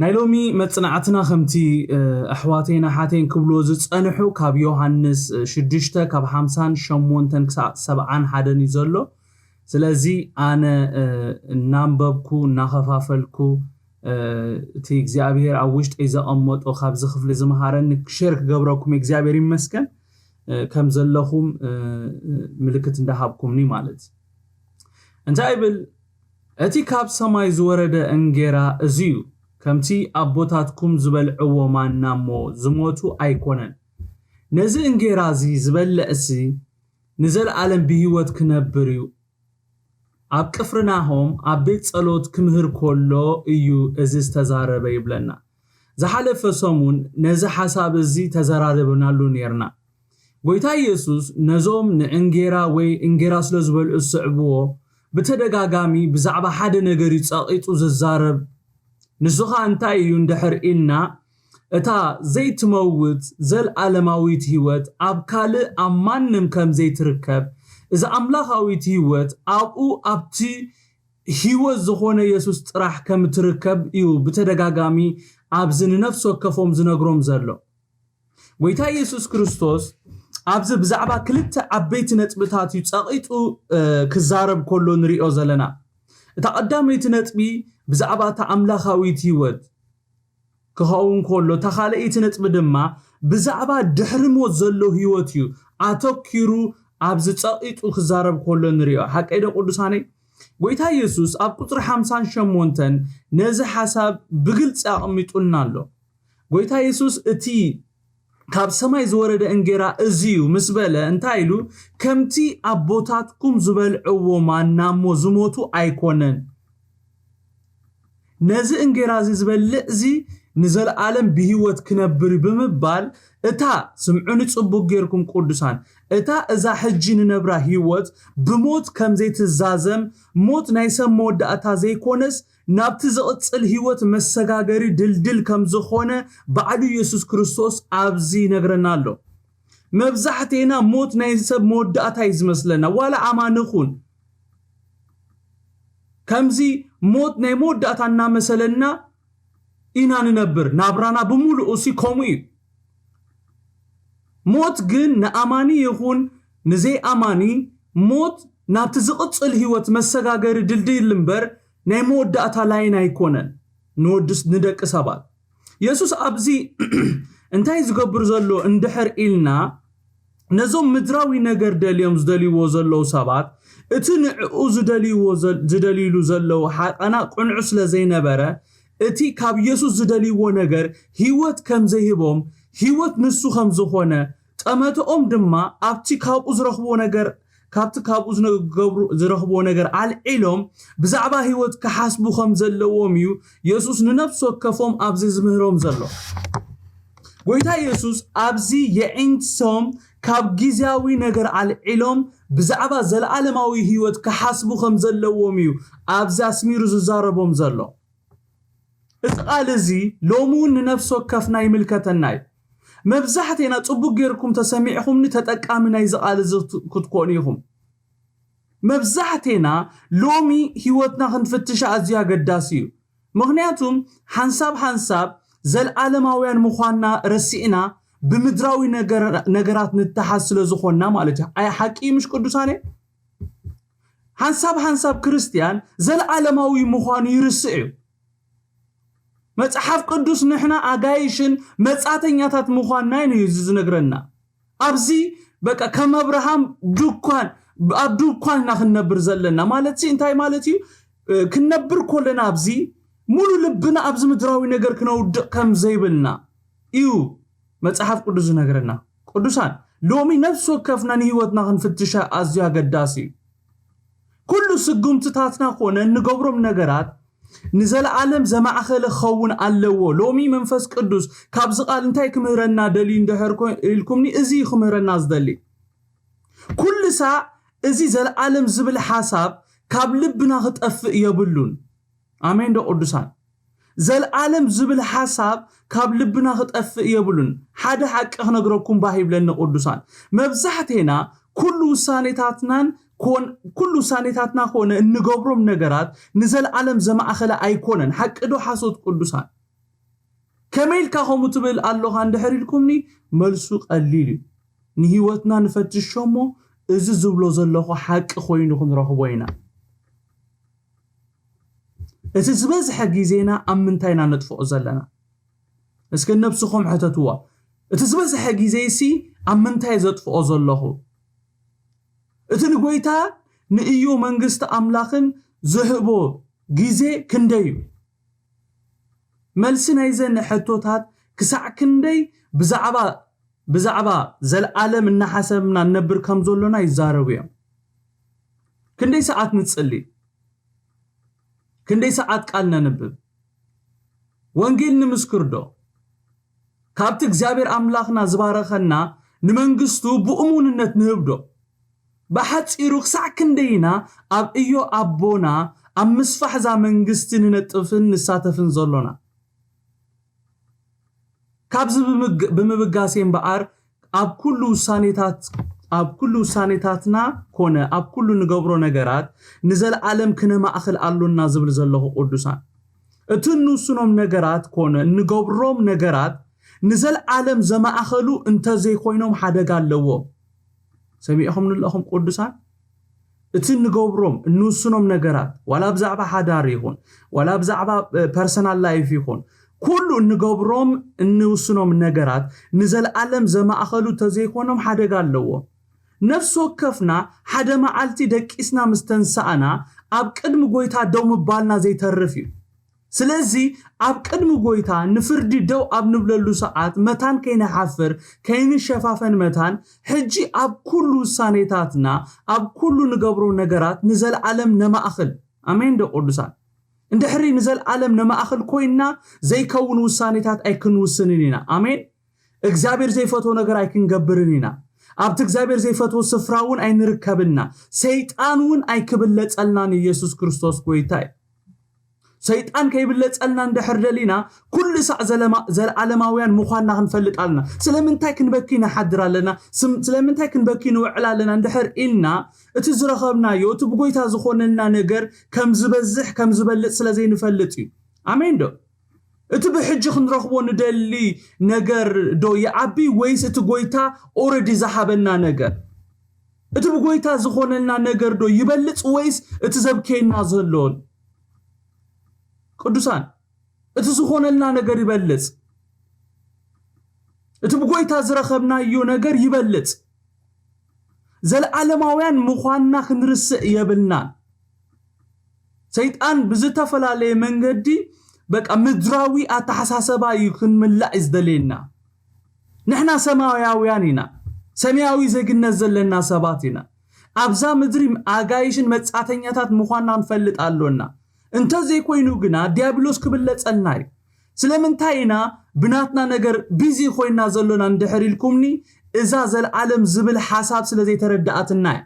ናይ ሎሚ መጽናዕትና ከምቲ ኣሕዋተይን ኣሓተይን ክብልዎ ዝጸንሑ ካብ ዮሃንስ ሽዱሽተ ካብ ሓምሳን ሸሞንተን ክሳዕ ሰብዓን ሓደን እዩ ዘሎ። ስለዚ ኣነ እናንበብኩ እናኸፋፈልኩ እቲ እግዚኣብሔር ኣብ ውሽጠይ ዘቐመጦ ካብዚ ክፍሊ ዝመሃረኒ ሸር ክገብረኩም እግዚኣብሔር ይመስገን። ከም ዘለኹም ምልክት እንዳሃብኩምኒ ማለት እንታይ ይብል? እቲ ካብ ሰማይ ዝወረደ እንጌራ እዚ እዩ። ከምቲ ኣቦታትኩም ዝበልዕዎ ማና እሞ ዝሞቱ ኣይኮነን። ነዚ እንጌራ እዚ ዝበልዕሲ ንዘለኣለም ብህይወት ክነብር እዩ። ኣብ ቅፍርናሆም ኣብ ቤት ጸሎት ክምህር ከሎ እዩ እዚ ዝተዛረበ ይብለና። ዝሓለፈ ሰሙን ነዚ ሓሳብ እዚ ተዘራሪብናሉ ነርና። ጎይታ ኢየሱስ ነዞም ንእንጌራ ወይ እንጌራ ስለ ዝበልዑ ዝስዕብዎ ብተደጋጋሚ ብዛዕባ ሓደ ነገር እዩ ጸቒጡ ዝዛረብ። ንሱ ኸኣ እንታይ እዩ እንድሕር ኢልና፣ እታ ዘይትመውት ዘልኣለማዊት ህይወት ኣብ ካልእ ኣብ ማንም ከም ዘይትርከብ፣ እዛ ኣምላኻዊት ህይወት ኣብኡ ኣብቲ ህይወት ዝኾነ የሱስ ጥራሕ ከም ትርከብ እዩ ብተደጋጋሚ ኣብዚ ንነፍሲ ወከፎም ዝነግሮም ዘሎ። ጎይታ ኢየሱስ ክርስቶስ ኣብዚ ብዛዕባ ክልተ ዓበይቲ ነጥብታት እዩ ጸቒጡ ክዛረብ ከሎ ንሪኦ ዘለና። እታ ቀዳመይቲ ነጥቢ ብዛዕባ እታ ኣምላኻዊት ህይወት ክኸውን ከሎ፣ እታ ካልኣይቲ ነጥቢ ድማ ብዛዕባ ድሕሪ ሞት ዘሎ ህይወት እዩ ኣተኪሩ ኣብዚ ጸቒጡ ክዛረብ ከሎ ንሪኦ። ሓቀይ ዶ ቅዱሳነይ? ጎይታ ኢየሱስ ኣብ ቁጽሪ ሓምሳን ሸሞንተን ነዚ ሓሳብ ብግልጺ ኣቐሚጡልና ኣሎ። ጎይታ ኢየሱስ እቲ ካብ ሰማይ ዝወረደ እንጌራ እዚ እዩ ምስ በለ እንታይ ኢሉ? ከምቲ ኣቦታትኩም ዝበልዕዎ ማና እሞ ዝሞቱ ኣይኮነን። ነዚ እንጌራ እዚ ዝበልዕ እዚ ንዘለኣለም ብህይወት ክነብር እዩ ብምባል እታ ስምዑኒ ጽቡቅ ጌርኩም ቅዱሳን እታ እዛ ሕጂ ንነብራ ህይወት ብሞት ከም ዘይትዛዘም ሞት ናይ ሰብ መወዳእታ ዘይኮነስ ናብቲ ዝቕጽል ህይወት መሰጋገሪ ድልድል ከም ዝኾነ ባዕሉ ኢየሱስ ክርስቶስ ኣብዚ ይነግረና ኣሎ። መብዛሕቴና ሞት ናይ ሰብ መወዳእታ እዩ ዝመስለና ዋላ ኣማኒ ኹን ከምዚ ሞት ናይ መወዳእታ እናመሰለና ኢና ንነብር ናብራና ብምሉኡ ሲ ከምኡ እዩ። ሞት ግን ንኣማኒ ይኹን ንዘይኣማኒ ሞት ናብቲ ዝቕጽል ህይወት መሰጋገሪ ድልድል እምበር ናይ መወዳእታ ላይን ኣይኮነን። ንወድስ ንደቂ ሰባት የሱስ ኣብዚ እንታይ ዝገብር ዘሎ እንድሕር ኢልና ነዞም ምድራዊ ነገር ደልዮም ዝደልይዎ ዘለዉ ሰባት እቲ ንዕኡ ዝደልይሉ ዘለዉ ሓቀና ቅንዑ ስለ ዘይነበረ እቲ ካብ የሱስ ዝደልይዎ ነገር ህይወት ከም ዘይህቦም ህይወት ንሱ ከም ዝኾነ ጠመተኦም ድማ ኣብቲ ካብኡ ዝረኽብዎ ነገር ካብቲ ካብኡ ዝነገብሩ ዝረኽብዎ ነገር ኣልዒሎም ብዛዕባ ህይወት ክሓስቡ ከም ዘለዎም እዩ የሱስ ንነፍሲ ወከፎም ኣብዚ ዝምህሮም ዘሎ። ጎይታ የሱስ ኣብዚ የዒንቶም ካብ ግዜያዊ ነገር ኣልዒሎም ብዛዕባ ዘለኣለማዊ ህይወት ክሓስቡ ከም ዘለዎም እዩ ኣብዚ ኣስሚሩ ዝዛረቦም ዘሎ። እዚ ቃል እዚ ሎሚ እውን ንነፍሲ ወከፍና ይምልከተና እዩ። መብዛሕቴና ጽቡቅ ጌርኩም ተሰሚዕኹምኒ ተጠቃሚ ናይዚ ቃል እዚ ክትኮኑ ኢኹም። መብዛሕቴና ሎሚ ህይወትና ክንፍትሻ ኣዝዩ ኣገዳሲ እዩ። ምኽንያቱም ሓንሳብ ሓንሳብ ዘልኣለማውያን ምዃንና ረሲዕና ብምድራዊ ነገራት ንተሓዝ ስለ ዝኾንና ማለት እዩ። ኣይ ሓቂ ምሽ ቅዱሳነ? ሓንሳብ ሓንሳብ ክርስትያን ዘልኣለማዊ ምዃኑ ይርስዕ እዩ። መጽሓፍ ቅዱስ ንሕና ኣጋይሽን መጻተኛታት ምዃንና እዩ እዚ ዝነግረና። ኣብዚ በቃ ከም ኣብርሃም ድኳን ኣብ ድኳን ኢና ክንነብር ዘለና ማለት ሲ እንታይ ማለት እዩ? ክንነብር ኮለና ኣብዚ ሙሉ ልብና ኣብዚ ምድራዊ ነገር ክነውድቕ ከም ዘይብልና እዩ መጽሓፍ ቅዱስ ዝነግረና። ቅዱሳን ሎሚ ነፍሲ ወከፍና ንህይወትና ክንፍትሻ ኣዝዩ ኣገዳሲ እዩ። ኩሉ ስጉምትታትና ኮነ እንገብሮም ነገራት ንዘለኣለም ዘማእኸለ ክኸውን ኣለዎ። ሎሚ መንፈስ ቅዱስ ካብዚ ቃል እንታይ ክምህረና ደልዩ እንድሕር ኮ- ኢልኩምኒ፣ እዚ እዩ ክምህረና ዝደሊ። ኩሉ ሳዕ እዚ ዘለኣለም ዝብል ሓሳብ ካብ ልብና ክጠፍእ የብሉን። ኣሜን ዶ ቅዱሳን? ዘለኣለም ዝብል ሓሳብ ካብ ልብና ክጠፍእ የብሉን። ሓደ ሓቂ ክነግረኩም ባህ ይብለኒ ቅዱሳን፣ መብዛሕቴና ኩሉ ውሳኔታትናን ኮን- ኩሉ ውሳኔታትና ኮነ እንገብሮም ነገራት ንዘለኣለም ዘማእኸለ ኣይኮነን። ሓቂ ዶ ሓሶት ቅዱሳን? ከመይ ኢልካ ከምኡ ትብል ኣለኻ እንድሕር ኢልኩምኒ፣ መልሱ ቀሊል እዩ። ንህይወትና ንፈትሾ እሞ፣ እዚ ዝብሎ ዘለኹ ሓቂ ኮይኑ ክንረኽቦ ኢና። እቲ ዝበዝሐ ግዜና ኣብ ምንታይ ኢና ነጥፍኦ ዘለና? እስከ ነብስኹም ሕተትዋ። እቲ ዝበዝሐ ግዜሲ ኣብ ምንታይ ዘጥፍኦ ዘለኹ? እቲ ንጎይታ ንእዮ መንግስቲ ኣምላኽን ዝህቦ ግዜ ክንደይ እዩ? መልሲ ናይዘን ሕቶታት ክሳዕ ክንደይ ብዛዕባ ብዛዕባ ዘልኣለም እናሓሰብና ንነብር ከም ዘሎና ይዛረቡ እዮም። ክንደይ ሰዓት ንጽሊ? ክንደይ ሰዓት ቃል ነንብብ? ወንጌል ንምስክር ዶ? ካብቲ እግዚኣብሔር ኣምላኽና ዝባረኸና ንመንግስቱ ብእሙንነት ንህብ ዶ? ብሓጺሩ ክሳዕ ክንደይ ኢና ኣብ እዮ ኣቦና ኣብ ምስፋሕ እዛ መንግስቲ ንነጥፍን ንሳተፍን ዘሎና? ካብዚ ብምግ- ብምብጋሴ እምበኣር ኣብ ኩሉ ውሳኔታት ኣብ ኩሉ ውሳኔታትና ኮነ ኣብ ኩሉ ንገብሮ ነገራት ንዘለኣለም ክነማእኽል ኣሎና ዝብል ዘለኹ ቅዱሳን፣ እቲ እንውስኖም ነገራት ኮነ እንገብሮም ነገራት ንዘለኣለም ዘማእኸሉ እንተዘይኮይኖም ሓደጋ ኣለዎ። ሰሚዕኹም ንለኹም ቅዱሳን፣ እቲ እንገብሮም እንውስኖም ነገራት ዋላ ብዛዕባ ሓዳር ይኹን ዋላ ብዛዕባ ፐርሰናል ላይፍ ይኹን ኩሉ እንገብሮም እንውስኖም ነገራት ንዘለኣለም ዘማእኸሉ ተዘይኮኖም ሓደጋ ኣለዎ። ነፍሲ ወከፍና ሓደ መዓልቲ ደቂስና ምስ ተንሳእና ኣብ ቅድሚ ጎይታ ደው ምባልና ዘይተርፍ እዩ። ስለዚ ኣብ ቅድሚ ጎይታ ንፍርዲ ደው ኣብ ንብለሉ ሰዓት መታን ከይንሓፍር ከይንሸፋፈን መታን ሕጂ ኣብ ኩሉ ውሳኔታትና ኣብ ኩሉ ንገብሮ ነገራት ንዘለኣለም ነማእኽል። ኣሜን ዶ ቅዱሳን? እንድሕሪ ንዘለኣለም ነማእኽል ኮይንና ዘይከውን ውሳኔታት ኣይክንውስንን ኢና። ኣሜን። እግዚኣብሔር ዘይፈትዎ ነገር ኣይክንገብርን ኢና። ኣብቲ እግዚኣብሔር ዘይፈትዎ ስፍራ እውን ኣይንርከብና። ሰይጣን እውን ኣይክብለጸልናን። ኢየሱስ ክርስቶስ ጎይታ እዩ። ሰይጣን ከይብለጸልና እንድሕር ደሊና ኩሉ ሳዕ ዘለማ- ዘለዓለማውያን ምዃንና ክንፈልጥ ኣለና። ስለምንታይ ክንበኪ ንሓድር ኣለና? ስም- ስለምንታይ ክንበኪ ንውዕል ኣለና እንድሕር ኢልና እቲ ዝረኸብናዮ እቲ ብጎይታ ዝኾነልና ነገር ከም ዝበዝሕ ከም ዝበልጽ ስለ ዘይንፈልጥ እዩ። ኣሜን ዶ? እቲ ብሕጂ ክንረኽቦ ንደሊ ነገር ዶ ይዓቢ ወይስ እቲ ጎይታ ኦረዲ ዝሃበና ነገር? እቲ ብጎይታ ዝኾነልና ነገር ዶ ይበልጽ ወይስ እቲ ዘብከየና ዘሎን? ቅዱሳን፣ እቲ ዝኾነልና ነገር ይበልጽ። እቲ ብጎይታ ዝረኸብናዮ ነገር ይበልጽ። ዘለዓለማውያን ምዃንና ክንርስዕ የብልናን። ሰይጣን ብዝተፈላለየ መንገዲ በቃ ምድራዊ ኣተሓሳሰባ እዩ ክንምላእ እዩ ዝደልየና። ንሕና ሰማያውያን ኢና። ሰማያዊ ዜግነት ዘለና ሰባት ኢና። ኣብዛ ምድሪ ኣጋይሽን መጻተኛታት ምዃንና ንፈልጥ ኣሎና። እንተዘይኮይኑ ግና ዲያብሎስ ክብለጸልና እዩ። ስለምንታይ ኢና ብናትና ነገር ቢዚ ኮይና ዘሎና እንድሕር ኢልኩምኒ፣ እዛ ዘለዓለም ዝብል ሓሳብ ስለ ዘይተረድኣትና እያ።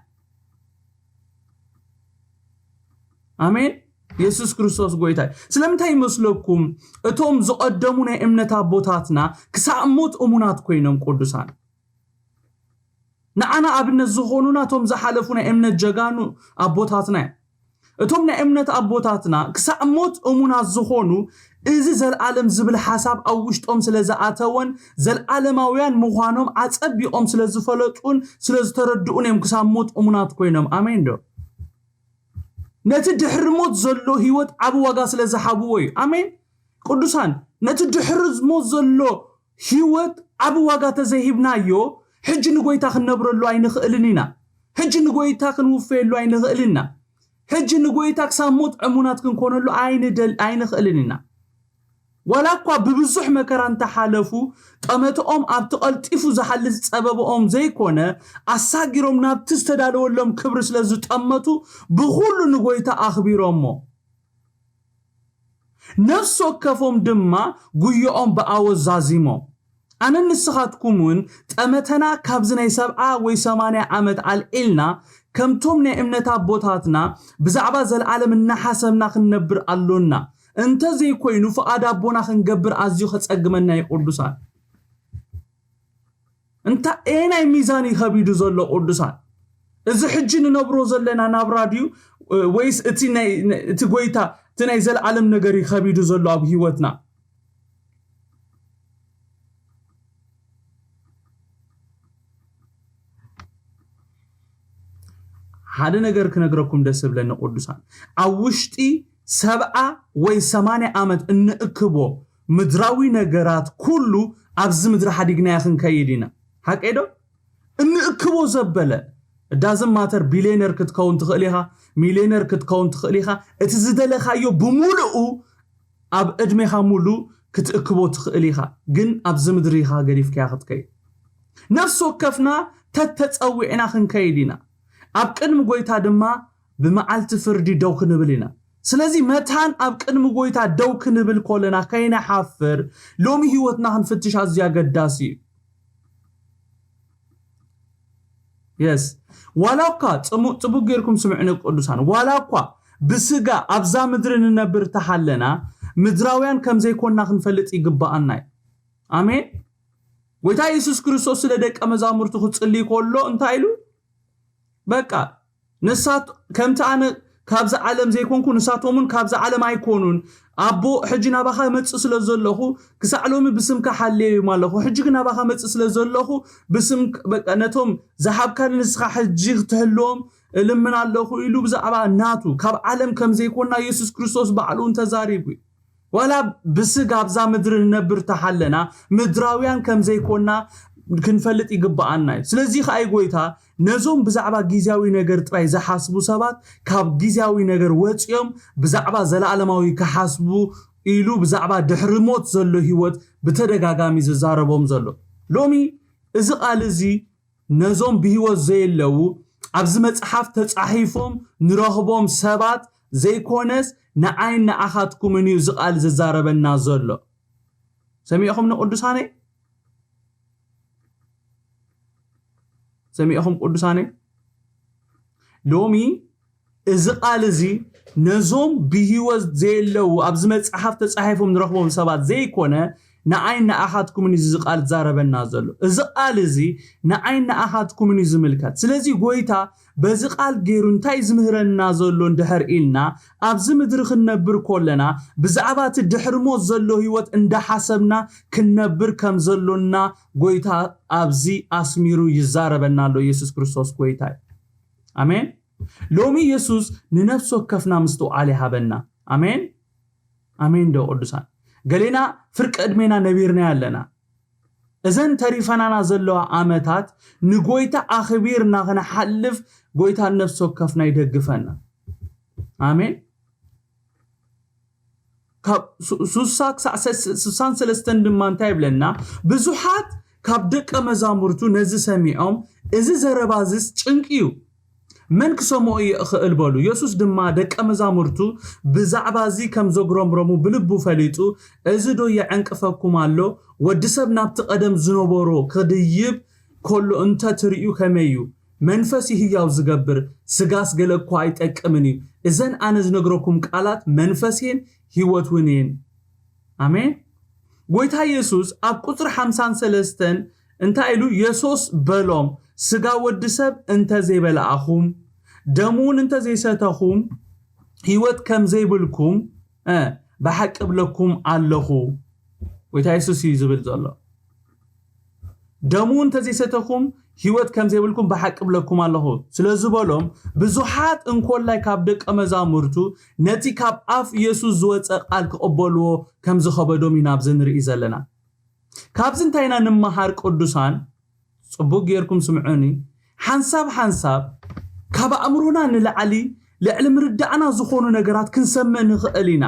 ኣሜን። የሱስ ክርስቶስ ጎይታ እዩ። ስለምንታይ ይመስለኩም እቶም ዝቐደሙ ናይ እምነት ኣቦታትና ክሳብ ሞት እሙናት ኮይኖም ቅዱሳን? ንዓና ኣብነት ዝኾኑና እቶም ዝሓለፉ ናይ እምነት ጀጋኑ ኣቦታትና እዮም። እቶም ናይ እምነት ኣቦታትና ክሳብ ሞት እሙናት ዝኾኑ፣ እዚ ዘለዓለም ዝብል ሓሳብ ኣብ ውሽጦም ስለ ዝኣተወን ዘለዓለማውያን ምዃኖም ኣጸቢቖም ስለ ዝፈለጡን ስለ ዝተረድኡን እዮም ክሳብ ሞት እሙናት ኮይኖም። ኣሜን ዶ? ነቲ ድሕሪ ሞት ዘሎ ህይወት ዓቢ ዋጋ ስለ ዝሃብዎ እዩ። ኣሜን። ቅዱሳን፣ ነቲ ድሕሪ ሞት ዘሎ ህይወት ዓቢ ዋጋ ተዘይሂብናዮ፣ ሕጂ ንጎይታ ክንነብረሉ ኣይንኽእልን ኢና። ሕጂ ንጎይታ ክንውፈየሉ ኣይንኽእልን ኢና። ሕጂ ንጎይታ ክሳብ ሞት ዕሙናት ክንኮነሉ ኣይንደል ኣይንኽእልን ኢና። ዋላ እኳ ብብዙሕ መከራ እንተሓለፉ፣ ጠመትኦም ኣብቲ ቀልጢፉ ዝሓልፍ ጸበብኦም ዘይኮነ፣ ኣሳጊሮም ናብቲ ዝተዳለወሎም ክብሪ ስለ ዝጠመቱ፣ ብኹሉ ንጎይታ ኣኽቢሮሞ። ነፍሲ ወከፎም ድማ ጉዮኦም ብኣወ ዛዚሞም። ኣነን ንስኻትኩም እውን ጠመተና ካብዚ ናይ ሰብዓ ወይ ሰማንያ ዓመት ኣልዒልና፣ ከምቶም ናይ እምነት ኣቦታትና ብዛዕባ ዘለዓለም እናሓሰብና ክንነብር ኣሎና። እንተዘይኮይኑ፣ ፍቓድ ኣቦና ክንገብር ኣዝዩ ከጸግመና እዩ፣ ቅዱሳን። እንታይ ናይ ሚዛን እዩ ከቢዱ ዘሎ፣ ቅዱሳን? እዚ ሕጂ ንነብሮ ዘለና ናብራ ድዩ፣ ወይስ እቲ ናይ፣ እቲ ጎይታ፣ እቲ ናይ ዘለዓለም ነገር እዩ ከቢዱ ዘሎ ኣብ ህይወትና? ሓደ ነገር ክነግረኩም ደስ ዝብለኒ ቅዱሳን፣ ኣብ ውሽጢ ሰብዓ ወይ ሰማንያ ዓመት እንእክቦ ምድራዊ ነገራት ኩሉ ኣብዚ ምድሪ ሓዲግናዮ ክንከይድ ኢና። ሓቀይ ዶ? እንእክቦ ዘበለ ዳዝን ማተር ቢልዮነር ክትከውን ትኽእል ኢኻ፣ ሚልዮነር ክትከውን ትኽእል ኢኻ። እቲ ዝደለኻዮ ብምሉኡ ኣብ ዕድሜኻ ሙሉ ክትእክቦ ትኽእል ኢኻ፣ ግን ኣብዚ ምድሪ ኢኻ ገዲፍካያ ክትከይድ። ነፍሲ ወከፍና ተተጸዊዕና ክንከይድ ኢና። ኣብ ቅድሚ ጎይታ ድማ ብመዓልቲ ፍርዲ ደው ክንብል ኢና። ስለዚ መታን ኣብ ቅድሚ ጎይታ ደው ክንብል ከለና ከይንሓፍር ሎሚ ህይወትና ክንፍትሽ ኣዝዩ ኣገዳሲ እዩ። የስ ዋላ እኳ ጽሙ- ጽቡቅ ጌርኩም ስምዕኒ ቅዱሳን፣ ዋላ እኳ ብስጋ ኣብዛ ምድሪ ንነብር ተሃለና ምድራውያን ከም ዘይኮንና ክንፈልጥ ይግባኣና እዩ። ኣሜን። ጎይታ የሱስ ክርስቶስ ስለ ደቀ መዛሙርቱ ክጽልይ ከሎ እንታይ ኢሉ? በቃ ንሳት ከምቲ ኣነ ካብዚ ዓለም ዘይኮንኩ ንሳቶም እውን ካብዚ ዓለም ኣይኮኑን። ኣቦ ሕጂ ናባኻ መጽእ ስለ ዘለኹ ክሳዕ ሎሚ ብስምካ ሓልየዮም ኣለኹ። ሕጂ ግን ናባኻ መጽእ ስለ ዘለኹ ብስም በቃ ነቶም ዝሃብካኒ ንስኻ ሕጂ ክትህልዎም እልምን ኣለኹ ኢሉ ብዛዕባ ናቱ ካብ ዓለም ከም ዘይኮና የሱስ ክርስቶስ ባዕሉ እውን ተዛሪቡ እዩ። ዋላ ብስጋ ኣብዛ ምድሪ ንነብር ተሓለና ምድራውያን ከም ዘይኮና ክንፈልጥ ይግባኣና እዩ። ስለዚ ከኣ እዩ ጎይታ ነዞም ብዛዕባ ግዝያዊ ነገር ጥራይ ዝሓስቡ ሰባት ካብ ግዝያዊ ነገር ወፂኦም ብዛዕባ ዘለኣለማዊ ክሓስቡ ኢሉ ብዛዕባ ድሕሪ ሞት ዘሎ ህይወት ብተደጋጋሚ ዝዛረቦም ዘሎ። ሎሚ እዚ ቃል እዚ ነዞም ብህይወት ዘየለዉ ኣብዚ መጽሓፍ ተጻሒፎም ንረኽቦም ሰባት ዘይኮነስ ንዓይን ንኣኻትኩምን እዩ እዚ ቃል ዝዛረበና ዘሎ። ሰሚዕኹም ንቅዱሳነይ? ሰሚዕኹም ቅዱሳነይ? ሎሚ እዚ ቃል እዚ ነዞም ብህይወት ዘየለዉ ኣብዚ መጽሓፍ ተጻሒፎም ንረኽቦም ሰባት ዘይኮነ ንዓይን ንኣኻትኩምን እዩ እዚ ቃል ዝዛረበና ዘሎ። እዚ ቃል እዚ ንዓይን ንኣኻትኩምን እዩ ዝምልከት። ስለዚ ጎይታ በዚ ቃል ገይሩ እንታይ ዝምህረና ዘሎ እንድሕር ኢልና ኣብዚ ምድሪ ክንነብር ከለና ብዛዕባ እቲ ድሕሪ ሞት ዘሎ ህይወት እንዳሓሰብና ክንነብር ከም ዘሎና ጎይታ ኣብዚ ኣስሚሩ ይዛረበና ኣሎ። የሱስ ክርስቶስ ጎይታ እዩ። ኣሜን። ሎሚ የሱስ ንነፍሲ ወከፍና ምስትውዓል ይሃበና። ኣሜን። ኣሜን ዶ ቅዱሳን? ገሌና ፍርቂ ዕድሜና ነቢርና ኣለና። እዘን ተሪፈናና ዘለዋ ዓመታት ንጎይታ ኣኽቢርና ክንሓልፍ ጎይታ ነፍሲ ወከፍና ይደግፈና። ኣሜን። ካብ ሱ- ሱሳ ክሳዕ ሰ- ስሳን ሰለስተን ድማ እንታይ ይብለና? ብዙሓት ካብ ደቀ መዛሙርቱ ነዚ ሰሚዖም፣ እዚ ዘረባዝስ ጭንቂ እዩ፣ መን ክሰምዖ ይኽእል በሉ። የሱስ ድማ ደቀ መዛሙርቱ ብዛዕባ እዚ ከም ዘጉረምረሙ ብልቡ ፈሊጡ፣ እዚ ዶ የዕንቅፈኩም ኣሎ? ወዲ ሰብ ናብቲ ቀደም ዝነበሮ ክድይብ ከሎ እንተ ትርእዩ ከመይ እዩ? መንፈስ እዩ ህያው ዝገብር፣ ስጋስ ገለ እኳ ኣይጠቅምን እዩ። እዘን ኣነ ዝነግረኩም ቃላት መንፈስ እየን ህይወት እውን እየን። ኣሜን። ጎይታ የሱስ ኣብ ቁፅሪ ሓምሳን ሰለስተን እንታይ ኢሉ? የሱስ በሎም፣ ስጋ ወዲ ሰብ እንተ ዘይበላኣኹም ደሙ እውን እንተ ዘይሰተኹም ህይወት ከም ዘይብልኩም እ፣ ብሓቂ እብለኩም ኣለኹ። ጎይታ የሱስ እዩ ዝብል ዘሎ። ደሙ እንተ ዘይሰተኹም ህይወት ከም ዘይብልኩም ብሓቂ እብለኩም ኣለኹ ስለ ዝበሎም ብዙሓት እንኮላይ ካብ ደቀ መዛሙርቱ ነቲ ካብ ኣፍ የሱስ ዝወፀ ቃል ክቕበልዎ ከም ዝኸበዶም ኢና ኣብዚ ንርኢ ዘለና። ካብዚ እንታይ ኢና ንመሃር ቅዱሳን? ፅቡቅ ጌርኩም ስምዑኒ። ሓንሳብ ሓንሳብ ካብ ኣእምሮና ንላዕሊ ልዕሊ ምርዳእና ዝኾኑ ነገራት ክንሰምዕ ንኽእል ኢና።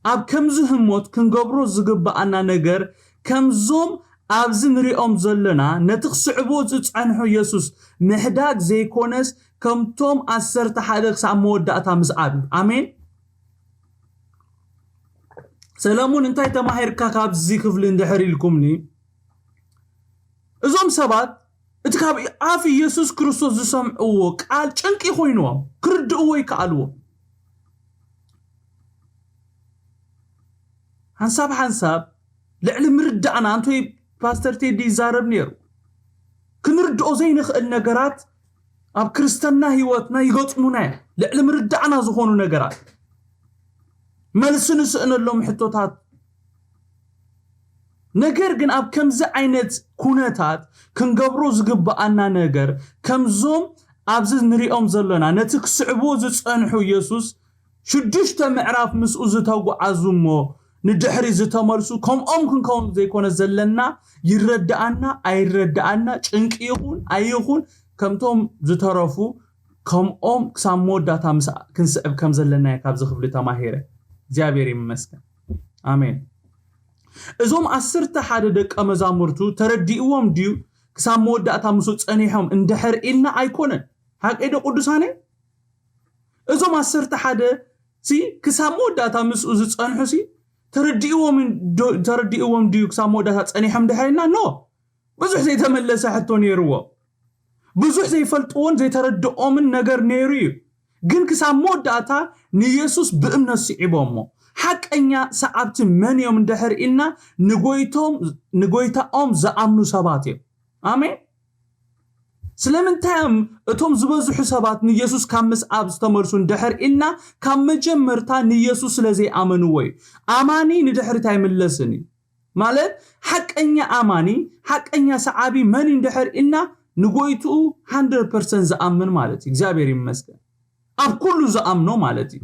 ኣብ ከምዚ ህሞት ክንገብሮ ዝግብኣና ነገር ከምዞም ኣብዚ ንሪኦም ዘለና ነቲ ክስዕቦ ዝጸንሑ የሱስ ምሕዳግ ዘይኮነስ ከምቶም ዓሰርተ ሓደ ክሳብ መወዳእታ ምስዓብ እዩ። ኣሜን። ሰለሙን እንታይ ተማሂርካ ካብዚ ክፍሊ እንድሕር ኢልኩምኒ እዞም ሰባት እቲ ካብ ኣፍ ኢየሱስ ክርስቶስ ዝሰምዕዎ ቃል ጭንቂ ኮይንዎም ክርድእዎ ይከኣልዎ። ሓንሳብ ሓንሳብ ልዕሊ ምርዳእና ኣንቶይ ፓስተር ቴዲ ይዛረብ ነይሩ። ክንርድኦ ዘይንኽእል ነገራት ኣብ ክርስትና ህይወትና ይገጥሙና እዮም። ልዕሊ ምርዳእና ዝኾኑ ነገራት መልሲ ንስእነሎም ሕቶታት። ነገር ግን ኣብ ከምዚ ዓይነት ኩነታት ክንገብሮ ዝግብኣና ነገር ከምዞም ኣብዚ ንሪኦም ዘለና ነቲ ክስዕብዎ ዝጸንሑ ኢየሱስ ሽዱሽተ ምዕራፍ ምስኡ ዝተጓዓዙ እሞ ንድሕሪ ዝተመልሱ ከምኦም ክንከውን ዘይኮነ ዘለና ይረዳኣና ኣይረዳኣና ጭንቂ ይኹን ኣይኹን ከምቶም ዝተረፉ ከምኦም ክሳብ መወዳእታ ምስ ክንስዕብ ከም ዘለና እየ ካብዚ ክፍሊ ተማሂረ እግዚኣብሔር ይመስገን ኣሜን እዞም ዓሰርተ ሓደ ደቀ መዛሙርቱ ተረዲእዎም ድዩ ክሳብ መወዳእታ ምስኡ ጸኒሖም እንድሕር ኢልና ኣይኮነን ሓቀይ ዶ ቅዱሳነ እዞም ዓሰርተ ሓደ ሲ ክሳብ መወዳእታ ምስኡ ዝጸንሑ ሲ ተረዲእዎም ድዩ ክሳብ መወዳእታ ጸኒሖም ድሕር ኢልና ኖ ብዙሕ ዘይተመለሰ ሕቶ ነይርዎ ብዙሕ ዘይፈልጥዎን ዘይተረድኦምን ነገር ነይሩ እዩ ግን ክሳብ መወዳእታ ንየሱስ ብእምነት ስዒቦሞ ሓቀኛ ሰዓብቲ መን እዮም እንድሕር ኢልና ንጎይታኦም ዝኣምኑ ሰባት እዮም ኣሜን ስለምንታይ እዮም እቶም ዝበዝሑ ሰባት ንየሱስ ካብ ምስዓብ ዝተመልሱ እንድሕር ኢልና ካብ መጀመርታ ንየሱስ ስለ ዘይኣመንዎ እዩ ኣማኒ ንድሕሪት ኣይምለስን እዩ ማለት ሓቀኛ ኣማኒ ሓቀኛ ሰዓቢ መን እንድሕር ኢልና ንጎይትኡ 100 ዝኣምን ማለት እዩ እግዚኣብሔር ይመስገን ኣብ ኩሉ ዝኣምኖ ማለት እዩ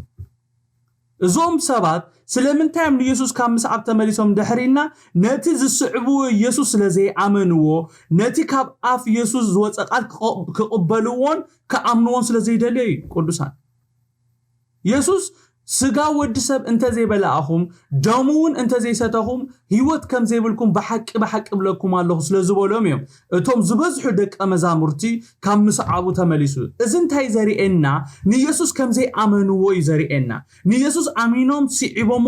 እዞም ሰባት ስለምንታይ እዮም ንየሱስ ካብ ምስዓብ ተመሊሶም ድሕሪና ነቲ ዝስዕብዎ ኢየሱስ ስለ ዘይኣመንዎ ነቲ ካብ ኣፍ ኢየሱስ ዝወፀ ቃል ክቕበልዎን ክኣምንዎን ስለ ዘይደልዮ እዩ ቅዱሳን የሱስ ስጋ ወዲ ሰብ እንተዘይበላእኹም ደሙ እውን እንተዘይሰተኹም ህይወት ከም ዘይብልኩም ብሓቂ ብሓቂ ብለኩም ኣለኹ ስለ ዝበሎም እዮም እቶም ዝበዝሑ ደቀ መዛሙርቲ ካብ ምስዓቡ ተመሊሱ እዚ እንታይ ዘርእየና ንየሱስ ከም ዘይኣመንዎ እዩ ዘርእየና ንየሱስ ኣሚኖም ስዒቦሞ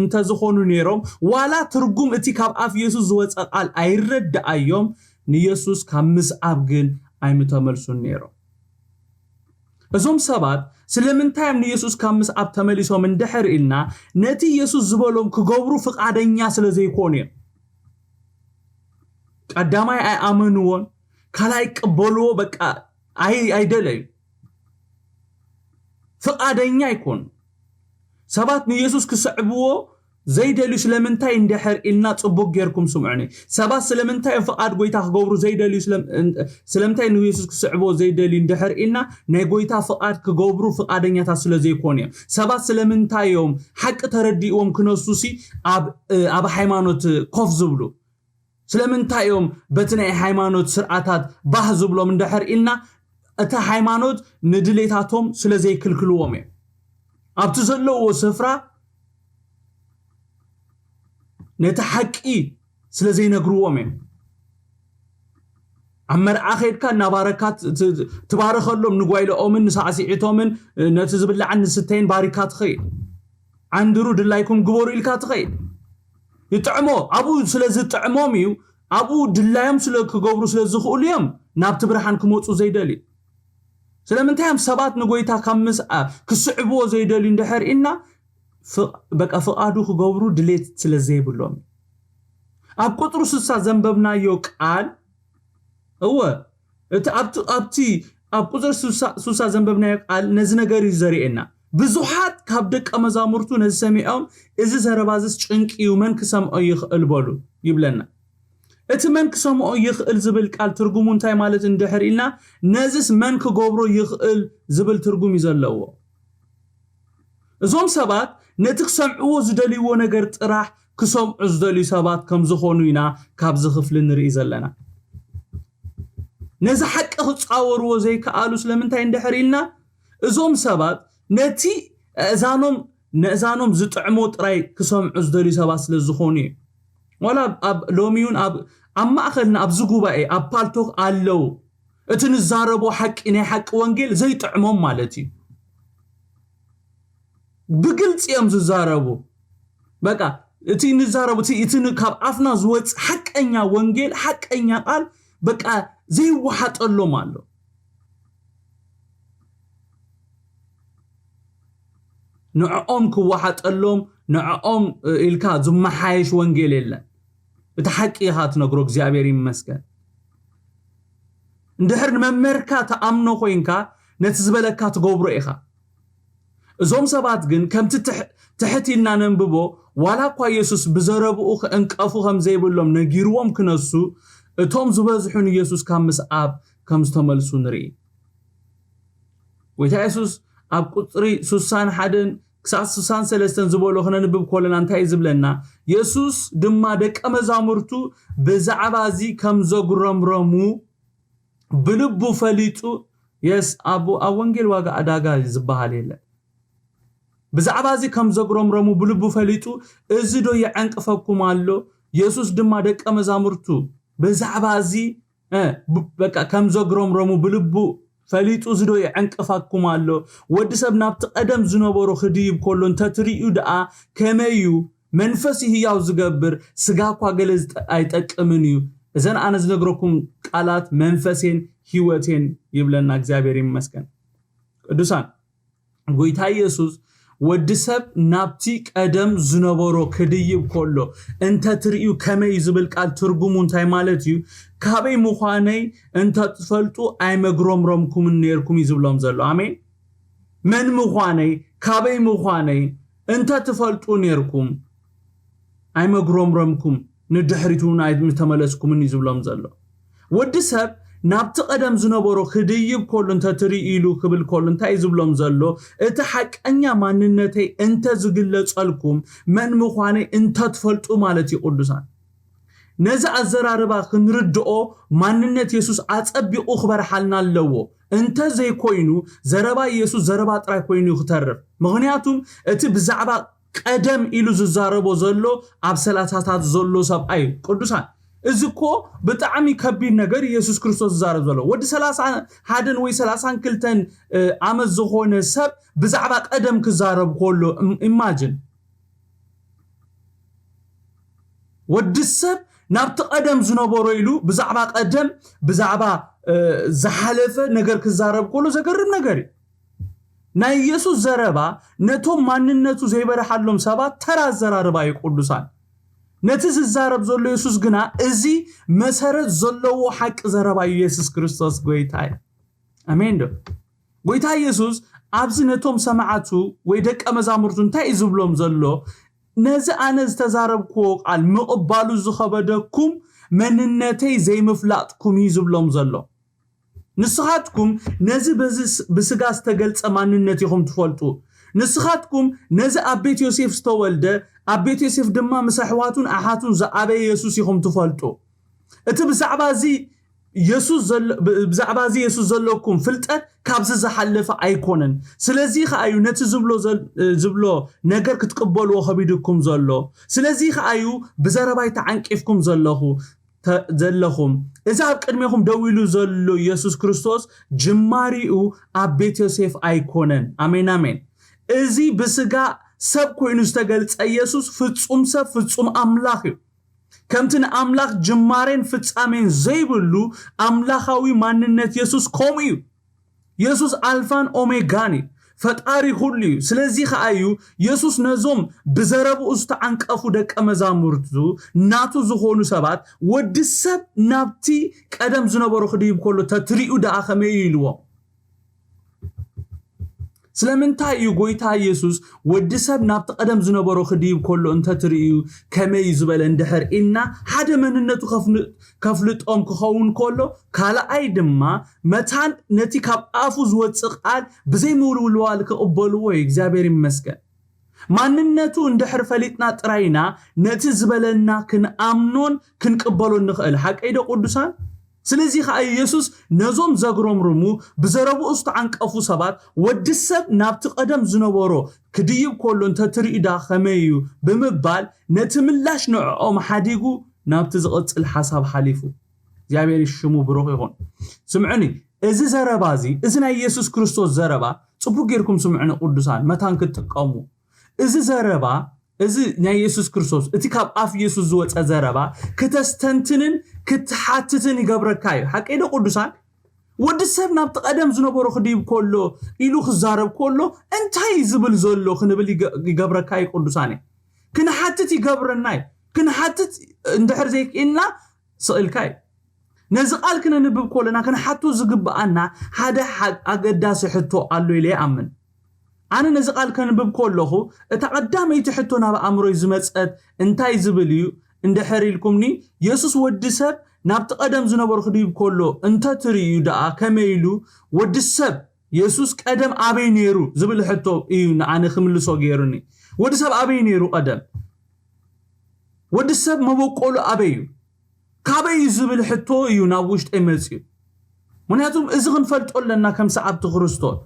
እንተዝኾኑ ነይሮም ዋላ ትርጉም እቲ ካብ ኣፍ የሱስ ዝወፀ ቃል ኣይረድኣዮም ንየሱስ ካብ ምስዓብ ግን ኣይምተመልሱን ነይሮም እዞም ሰባት ስለምንታይ እዮም ንየሱስ ካብ ምስዓብ ተመሊሶም እንድሕር ኢልና ነቲ የሱስ ዝበሎም ክገብሩ ፍቓደኛ ስለ ዘይኮኑ እዮም ቀዳማይ ኣይኣመንዎን ካልኣይ ቅበልዎ በቃ ኣይደለዩ ፍቓደኛ ኣይኮኑ ሰባት ንየሱስ ክስዕብዎ ዘይደልዩ ስለምንታይ እንድሕር ኢልና ጽቡቅ ጌርኩም ስምዑኒ ሰባት ስለምንታይ እዮም ፍቓድ ጎይታ ክገብሩ ዘይደልዩ ስለምንታይ ንየሱስ ክስዕብዎ ዘይደልዩ እንድሕር ኢልና ናይ ጎይታ ፍቓድ ክገብሩ ፍቓደኛታት ስለ ዘይኮኑ እዮም ሰባት ስለምንታይ እዮም ሓቂ ተረዲእዎም ክነሱሲ ኣብ ሃይማኖት ኮፍ ዝብሉ ስለምንታይ እዮም በቲ ናይ ሃይማኖት ስርዓታት ባህ ዝብሎም እንድሕር ኢልና እቲ ሃይማኖት ንድሌታቶም ስለ ዘይክልክልዎም እዮም ኣብቲ ዘለውዎ ስፍራ ነቲ ሓቂ ስለ ዘይነግርዎም እዮም ኣብ መርዓ ከድካ እናባረካ ትባረኸሎም ንጓይለኦምን ንሳዕስዒቶምን ነቲ ዝብላዕን ንስተይን ባሪካ ትኸይድ ዓንድሩ ድላይኩም ግበሩ ኢልካ ትኸይድ ይጥዕሞ ኣብኡ ስለ ዝጥዕሞም እዩ ኣብኡ ድላዮም ስለ ክገብሩ ስለ ዝኽእሉ እዮም ናብቲ ብርሃን ክመፁ ዘይደልዩ ስለምንታይ እዮም ሰባት ንጎይታ ካብ ምስ ክስዕብዎ ዘይደልዩ እንድሕር ኢና በቃ ፍቓዱ ክገብሩ ድሌት ስለ ዘይብሎም ኣብ ቁፅሪ ስሳ ዘንበብናዮ ቃል እወ እቲ ኣብቲ ኣብ ቁፅሪ ሱሳ ዘንበብናዮ ቃል ነዚ ነገር እዩ ዘርእየና ብዙሓት ካብ ደቀ መዛሙርቱ ነዚ ሰሚዖም እዚ ዘረባዝስ ጭንቂ እዩ መን ክሰምዖ ይኽእል በሉ ይብለና እቲ መን ክሰምዖ ይኽእል ዝብል ቃል ትርጉሙ እንታይ ማለት እንድሕር ኢልና ነዚስ መን ክገብሮ ይኽእል ዝብል ትርጉም እዩ ዘለዎ እዞም ሰባት ነቲ ክሰምዕዎ ዝደልይዎ ነገር ጥራሕ ክሰምዑ ዝደልዩ ሰባት ከም ዝኾኑ ኢና ካብዚ ክፍሊ ንርኢ ዘለና ነዚ ሓቂ ክፃወርዎ ዘይከኣሉ ስለምንታይ እንድሕር ኢልና እዞም ሰባት ነቲ እዛኖም ነእዛኖም ዝጥዕሞ ጥራይ ክሰምዑ ዝደልዩ ሰባት ስለ ዝኾኑ እዩ ዋላ ኣብ ሎሚ እውን ኣብ ኣብ ማእኸልና ኣብዚ ጉባኤ ኣብ ፓልቶክ ኣለዉ እቲ ንዛረቦ ሓቂ ናይ ሓቂ ወንጌል ዘይጥዕሞም ማለት እዩ ብግልፂ እዮም ዝዛረቡ በቃ እቲ ንዛረቡ እቲ ካብ ኣፍና ዝወፅ ሓቀኛ ወንጌል ሓቀኛ ቃል በቃ ዘይወሓጠሎም ኣሎ ንዕኦም ክወሓጠሎም ንዕኦም ኢልካ ዝመሓየሽ ወንጌል የለን እቲ ሓቂ ኢኻ ትነግሮ እግዚኣብሔር ይመስገን እንድሕር ንመምህርካ ተኣምኖ ኮይንካ ነቲ ዝበለካ ትገብሮ ኢኻ እዞም ሰባት ግን ከምቲ ትሕት ኢልና ነንብቦ ዋላ እኳ የሱስ ብዘረብኡ ክዕንቀፉ ከም ዘይብሎም ነጊርዎም ክነሱ እቶም ዝበዝሑ ንየሱስ ካብ ምስዓብ ከም ዝተመልሱ ንርኢ ጎይታ የሱስ ኣብ ቁፅሪ ስሳን ሓደን ክሳብ ስሳን ሰለስተን ዝበሎ ክነንብብ ከለና እንታይ እዩ ዝብለና? የሱስ ድማ ደቀ መዛሙርቱ ብዛዕባ እዚ ከም ዘጉረምረሙ ብልቡ ፈሊጡ። የስ ኣብ ኣብ ወንጌል ዋጋ ዕዳጋ ዝበሃል የለን። ብዛዕባ እዚ ከም ዘጉረምረሙ ብልቡ ፈሊጡ፣ እዚ ዶ የዐንቅፈኩም ኣሎ? የሱስ ድማ ደቀ መዛሙርቱ ብዛዕባ እዚ እ፣ ብ- በቃ ከም ዘጉረምረሙ ብልቡ ፈሊጡ፣ እዚ ዶ የዐንቅፋኩም ኣሎ? ወዲ ሰብ ናብቲ ቀደም ዝነበሮ ክድይብ ከሎ እንተትርእዩ ደኣ ከመይ እዩ? መንፈስ እዩ ህያው ዝገብር፣ ስጋ እኳ ገለ ዝጠ- ኣይጠቅምን እዩ። እዘን ኣነ ዝነግረኩም ቃላት መንፈሴን ህይወቴን ይብለና። እግዚኣብሔር ይመስገን። ቅዱሳን፣ ጎይታ ኢየሱስ ወዲ ሰብ ናብቲ ቀደም ዝነበሮ ክድይብ ከሎ እንተ ትርእዩ ከመይ ዝብል ቃል ትርጉሙ እንታይ ማለት እዩ? ካበይ ምዃነይ እንተ ትፈልጡ ኣይመግረምረምኩምን ነርኩም እዩ ዝብሎም ዘሎ። ኣሜን። መን ምዃነይ፣ ካበይ ምዃነይ እንተ ትፈልጡ ነርኩም ኣይመግረምረምኩም፣ ንድሕሪት እውን ኣይምተመለስኩምን እዩ ዝብሎም ዘሎ። ወዲ ሰብ ናብቲ ቀደም ዝነበሮ ክድይብ ከሎ እንተ ትርኢ ኢሉ ክብል ከሎ እንታይ እዩ ዝብሎም ዘሎ? እቲ ሓቀኛ ማንነተይ እንተ ዝግለጸልኩም መን ምዃነይ እንተ ትፈልጡ ማለት እዩ። ቅዱሳን፣ ነዚ ኣዘራርባ ክንርድኦ ማንነት የሱስ ኣጸቢቑ ክበርሓልና ኣለዎ። እንተ ዘይኮይኑ ዘረባ ኢየሱስ ዘረባ ጥራይ ኮይኑ እዩ ክተርፍ። ምኽንያቱም እቲ ብዛዕባ ቀደም ኢሉ ዝዛረቦ ዘሎ ኣብ ሰላሳታት ዘሎ ሰብኣይ እዩ። ቅዱሳን፣ እዚ እኮ ብጣዕሚ ከቢድ ነገር ኢየሱስ ክርስቶስ ዝዛረብ ዘሎ። ወዲ ሰላሳ ሓደን ወይ ሰላሳን ክልተን ዓመት ዝኾነ ሰብ ብዛዕባ ቀደም ክዛረብ ከሎ፣ ኢማጅን ወዲ ሰብ ናብቲ ቀደም ዝነበሮ ኢሉ ብዛዕባ ቀደም ብዛዕባ ዝሓለፈ ነገር ክዛረብ ከሎ ዘገርም ነገር እዩ። ናይ ኢየሱስ ዘረባ ነቶም ማንነቱ ዘይበርሓሎም ሰባት ተራ ኣዘራርባ እዩ። ቅዱሳን፣ ነቲ ዝዛረብ ዘሎ የሱስ ግና እዚ መሰረት ዘለዎ ሓቂ ዘረባ እዩ። የሱስ ክርስቶስ ጎይታ እዩ። ኣሜን ዶ? ጎይታ ኢየሱስ ኣብዚ ነቶም ሰማዕቱ ወይ ደቀ መዛሙርቱ እንታይ እዩ ዝብሎም ዘሎ? ነዚ ኣነ ዝተዛረብክዎ ቃል ምቕባሉ ዝኸበደኩም መንነተይ ዘይምፍላጥኩም እዩ ዝብሎም ዘሎ። ንስኻትኩም ነዚ በዚ ስ- ብስጋ ዝተገልጸ ማንነት ኢኹም ትፈልጡ። ንስኻትኩም ነዚ ኣብ ቤት ዮሴፍ ዝተወልደ፣ ኣብ ቤት ዮሴፍ ድማ ምስ ኣሕዋቱን ኣሓቱን ዝዓበየ የሱስ ኢኹም ትፈልጡ። እቲ ብዛዕባ እዚ የሱስ ዘሎ- ብ- ብዛዕባ እዚ የሱስ ዘለኩም ፍልጠት ካብዚ ዝሓለፈ ኣይኮነን። ስለዚ ከኣ እዩ ነቲ ዝብሎ ዘል- ዝብሎ ነገር ክትቅበልዎ ከቢድኩም ዘሎ። ስለዚ ከኣ እዩ ብዘረባይ ተዓንቂፍኩም ዘለኹ ተ- ዘለኹም። እዚ ኣብ ቅድሜኹም ደው ኢሉ ዘሎ የሱስ ክርስቶስ ጅማሪኡ ኣብ ቤት ዮሴፍ ኣይኮነን። ኣሜን ኣሜን። እዚ ብስጋ ሰብ ኮይኑ ዝተገልጸ ኢየሱስ ፍጹም ሰብ ፍጹም ኣምላኽ እዩ። ከምቲ ንኣምላኽ ጅማሬን ፍጻሜን ዘይብሉ ኣምላኻዊ ማንነት የሱስ ከምኡ እዩ። የሱስ ኣልፋን ኦሜጋን እዩ፣ ፈጣሪ ኩሉ እዩ። ስለዚ ከኣ እዩ የሱስ ነዞም ብዘረብኡ ዝተዓንቀፉ ደቀ መዛሙርቱ ናቱ ዝኾኑ ሰባት፣ ወዲ ሰብ ናብቲ ቀደም ዝነበሮ ክድይብ ከሎ ተትሪኡ ደኣ ከመይ እዩ ኢልዎም። ስለምንታይ እዩ ጎይታ ኢየሱስ ወዲ ሰብ ናብቲ ቀደም ዝነበሮ ክድይብ ከሎ እንተትርእዩ ከመይ እዩ ዝበለ እንድሕር ኢልና ሓደ መንነቱ ከፍን- ከፍልጦም ክኸውን ከሎ፣ ካልኣይ ድማ መታን ነቲ ካብ ኣፉ ዝወፅእ ቃል ብዘይምውልዋል ክቕበልዎ እዩ። እግዚኣብሔር ይመስገን። ማንነቱ እንድሕር ፈሊጥና ጥራይና ነቲ ዝበለና ክንኣምኖን ክንቅበሎን ንኽእል። ሓቀይ ዶ ቅዱሳን? ስለዚ ከኣ ኢየሱስ ነዞም ዘግረምርሙ ብዘረብኡ ዝተዓንቀፉ ሰባት ወዲ ሰብ ናብቲ ቀደም ዝነበሮ ክድይብ ከሎ እንተትርኢ ዳ ከመይ እዩ ብምባል ነቲ ምላሽ ንዕኦም ሓዲጉ ናብቲ ዝቕጽል ሓሳብ ሓሊፉ። እግዚኣብሔር ሽሙ ብሩኽ ይኹን። ስምዑኒ፣ እዚ ዘረባ እዚ፣ እዚ ናይ ኢየሱስ ክርስቶስ ዘረባ ጽቡቅ ጌርኩም ስምዑኒ ቅዱሳን፣ መታን ክትጥቀሙ። እዚ ዘረባ እዚ ናይ የሱስ ክርስቶስ እቲ ካብ ኣፍ የሱስ ዝወፀ ዘረባ ክተስተንትንን ክትሓትትን ይገብረካ እዩ። ሓቀይ ዶ ቅዱሳን? ወዲ ሰብ ናብቲ ቀደም ዝነበሮ ክድይብ ከሎ ኢሉ ክዛረብ ከሎ እንታይ እዩ ዝብል ዘሎ ክንብል ይገ- ይገብረካ እዩ። ቅዱሳን ክንሓትት ይገብረና እዩ። ክንሓትት እንድሕር ዘይክኢልና ስቕልካ እዩ። ነዚ ቃል ክነንብብ ከለና ክንሓቶ ዝግብኣና ሓደ ሓ- ኣገዳሲ ሕቶ ኣሎ ኢለ ይኣምን። ኣነ ነዚ ቃል ከንብብ ከለኹ እታ ቀዳመይቲ ሕቶ ናብ ኣእምሮይ ዝመጸት እንታይ ዝብል እዩ እንድሕር ኢልኩምኒ፣ የሱስ ወዲ ሰብ ናብቲ ቀደም ዝነበሩ ክድይብ ከሎ እንተትርእዩ ደኣ ከመይ ኢሉ ወዲ ሰብ የሱስ ቀደም ኣበይ ነይሩ ዝብል ሕቶ እዩ ንኣነ ክምልሶ ገይሩኒ። ወዲ ሰብ ኣበይ ነይሩ ቀደም? ወዲ ሰብ መበቆሉ ኣበይ እዩ? ካበይ እዩ ዝብል ሕቶ እዩ ናብ ውሽጠይ መፅዩ። ምክንያቱም እዚ ክንፈልጦ ኣለና ከም ሰዓብቲ ክርስቶስ።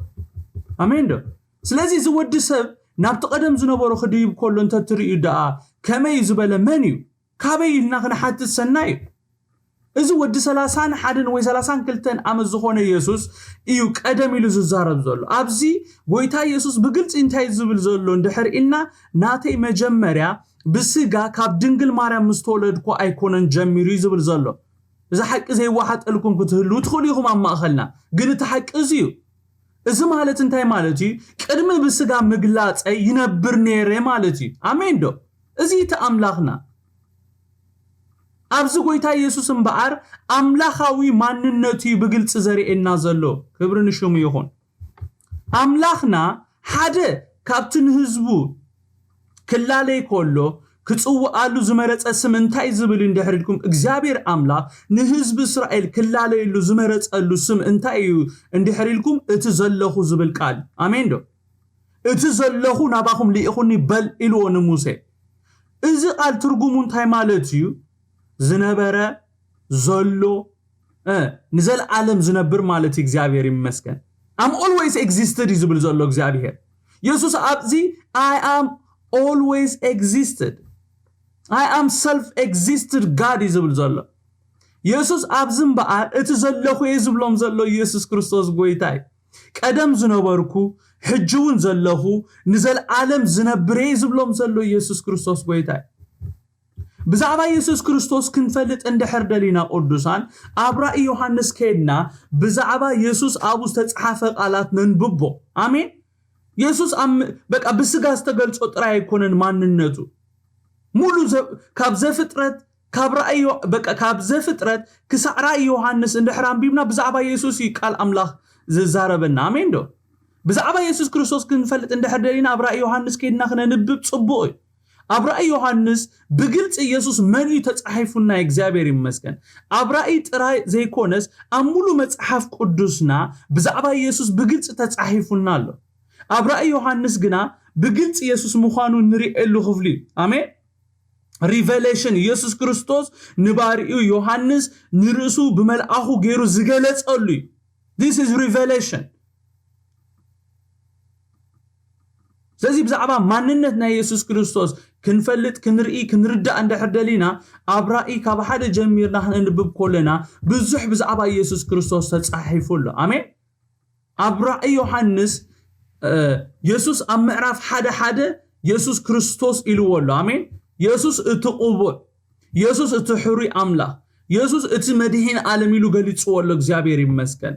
ኣሜን ዶ? ስለዚ እዚ ወዲ ሰብ ናብቲ ቀደም ዝነበሮ ክድይብ ከሎ እንተትርእዩ ደኣ ከመይ እዩ ዝበለ መን እዩ? ካበይ ኢልና ክንሓትት ሰናይ እዩ። እዚ ወዲ ሰላሳን ሓደን ወይ ሰላሳን ክልተን ዓመት ዝኾነ ኢየሱስ እዩ ቀደም ኢሉ ዝዛረብ ዘሎ። ኣብዚ ጎይታ ኢየሱስ ብግልፂ እንታይ ዝብል ዘሎ እንድሕር ኢልና፣ ናተይ መጀመርያ ብስጋ ካብ ድንግል ማርያም ምስ ተወለድኩ ኣይኮነን ጀሚሩ እዩ ዝብል ዘሎ። እዚ ሓቂ ዘይወሓጠልኩም ክትህልዉ ትኽእሉ ኢኹም ኣብ ማእኸልና፣ ግን እቲ ሓቂ እዚ እዩ። እዚ ማለት እንታይ ማለት እዩ? ቅድሚ ብስጋ ምግላፀይ ይነብር ነይረ ማለት እዩ። ኣሜን ዶ? እዚ እቲ ኣምላኽና። ኣብዚ ጎይታ ኢየሱስ እምበኣር ኣምላኻዊ ማንነቱ እዩ ብግልፂ ዘርእየና ዘሎ። ክብሪ ንሽሙ ይኹን። ኣምላኽና ሓደ ካብቲ ንህዝቡ ክላለይ ከሎ ክፅውኣሉ ዝመረፀ ስም እንታይ ዝብል እንድሕር ኢልኩም፣ እግዚኣብሔር ኣምላኽ ንህዝቢ እስራኤል ክላለየሉ ዝመረፀሉ ስም እንታይ እዩ እንድሕር ኢልኩም፣ እቲ ዘለኹ ዝብል ቃል። ኣሜን ዶ? እቲ ዘለኹ ናባኹም ልኢኹኒ በል ኢልዎ ንሙሴ። እዚ ቃል ትርጉሙ እንታይ ማለት እዩ? ዝነበረ፣ ዘሎ፣ እ፣ ንዘለዓለም ዝነብር ማለት እዩ። እግዚኣብሔር ይመስገን። I'm always existed እዩ ዝብል ዘሎ እግዚኣብሔር። የሱስ ኣብዚ I am always existed, I am self existed God እዩ ዝብል ዘሎ። የሱስ ኣብዚ እምበኣር እቲ ዘለኹ እየ ዝብሎም ዘሎ ኢየሱስ ክርስቶስ ጎይታ እዩ። ቀደም ዝነበርኩ፣ ሕጂ እውን ዘለኹ፣ ንዘለዓለም ዝነብር እየ ዝብሎም ዘሎ ኢየሱስ ክርስቶስ ጎይታ እዩ። ብዛዕባ የሱስ ክርስቶስ ክንፈልጥ እንድሕር ደሊና ቅዱሳን፣ ኣብ ራእይ ዮሃንስ ከድና ብዛዕባ የሱስ ኣብኡ ዝተፅሓፈ ቃላት ነንብቦ። ኣሜን። የሱስ ኣብ ም- በቃ ብስጋ ዝተገልጾ ጥራይ ኣይኮነን ማንነቱ። ሙሉ ዘ- ካብ ዘፍጥረት ካብ ራእይ ዮ- በቃ ካብ ዘፍጥረት ክሳዕ ራእይ ዮሃንስ እንድሕር ኣንቢብና ብዛዕባ የሱስ እዩ ቃል ኣምላኽ ዝዛረበና። ኣሜን ዶ? ብዛዕባ የሱስ ክርስቶስ ክንፈልጥ እንድሕር ደሊና ኣብ ራእይ ዮሃንስ ከድና ክነንብብ ጽቡቕ እዩ። ኣብ ራእይ ዮሃንስ ብግልፂ ኢየሱስ መን እዩ ተፃሒፉና? እግዚኣብሔር ይመስገን። ኣብ ራእይ ጥራይ ዘይኮነስ ኣብ ሙሉ መፅሓፍ ቅዱስና ብዛዕባ ኢየሱስ ብግልፂ ተፃሒፉና ኣሎ። ኣብ ራእይ ዮሃንስ ግና ብግልፂ ኢየሱስ ምዃኑ ንሪኤሉ ክፍሊ እዩ። ኣሜን። ሪቨሌሽን ኢየሱስ ክርስቶስ ንባሪኡ ዮሃንስ ንርእሱ ብመልኣኹ ገይሩ ዝገለጸሉ እዩ። This is revelation። ስለዚ ብዛዕባ ማንነት ናይ የሱስ ክርስቶስ ክንፈልጥ፣ ክንርኢ፣ ክንርዳእ እንድሕር ደሊና ኣብ ራእይ ካብ ሓደ ጀሚርና ክንንብብ ከለና ብዙሕ ብዛዕባ የሱስ ክርስቶስ ተጻሒፉ ኣሎ። ኣሜን። ኣብ ራእይ ዮሃንስ የሱስ ኣብ ምዕራፍ ሓደ ሓደ የሱስ ክርስቶስ ኢልዎ ኣሎ። ኣሜን። የሱስ እቲ ቅቡዕ፣ የሱስ እቲ ሕሩይ ኣምላኽ፣ የሱስ እቲ መድሒን ዓለም ኢሉ ገሊጽዎ ኣሎ። እግዚኣብሔር ይመስገን።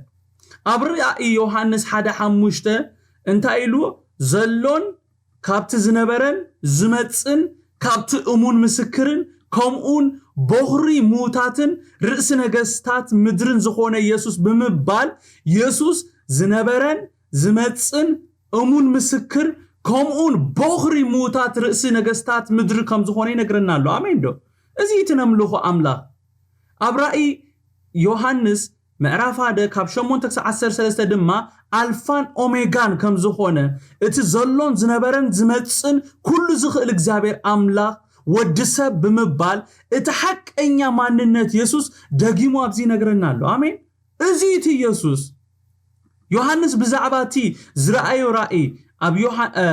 ኣብ ራእይ ዮሃንስ ሓደ ሓሙሽተ እንታይ ኢልዎ? ዘሎን ካብቲ ዝነበረን ዝመጽን ካብቲ እሙን ምስክርን ከምኡን ቦኽሪ ምዉታትን ርእሲ ነገስታት ምድርን ዝኾነ የሱስ ብምባል የሱስ ዝነበረን ዝመጽን እሙን ምስክር ከምኡን ቦኽሪ ምዉታት ርእሲ ነገስታት ምድሪ ከም ዝኾነ ይነግረና ኣሎ። ኣሜን ዶ? እዚ እቲ ነምልኾ ኣምላኽ። ኣብ ራእይ ዮሃንስ ምዕራፍ ሓደ ካብ ሸሞንተ ክሳብ ዓሰርተ ሰለስተ ድማ ኣልፋን ኦሜጋን ከም ዝኾነ እቲ ዘሎን ዝነበረን ዝመጽን ኩሉ ዝኽእል እግዚኣብሔር ኣምላኽ ወዲ ሰብ ብምባል እቲ ሓቀኛ ማንነት የሱስ ደጊሙ ኣብዚ ይነግረና ኣሎ። ኣሜን። እዚ እቲ ኢየሱስ ዮሃንስ ብዛዕባ እቲ ዝረኣዮ ራእይ ኣብ ዮሃ- እ፣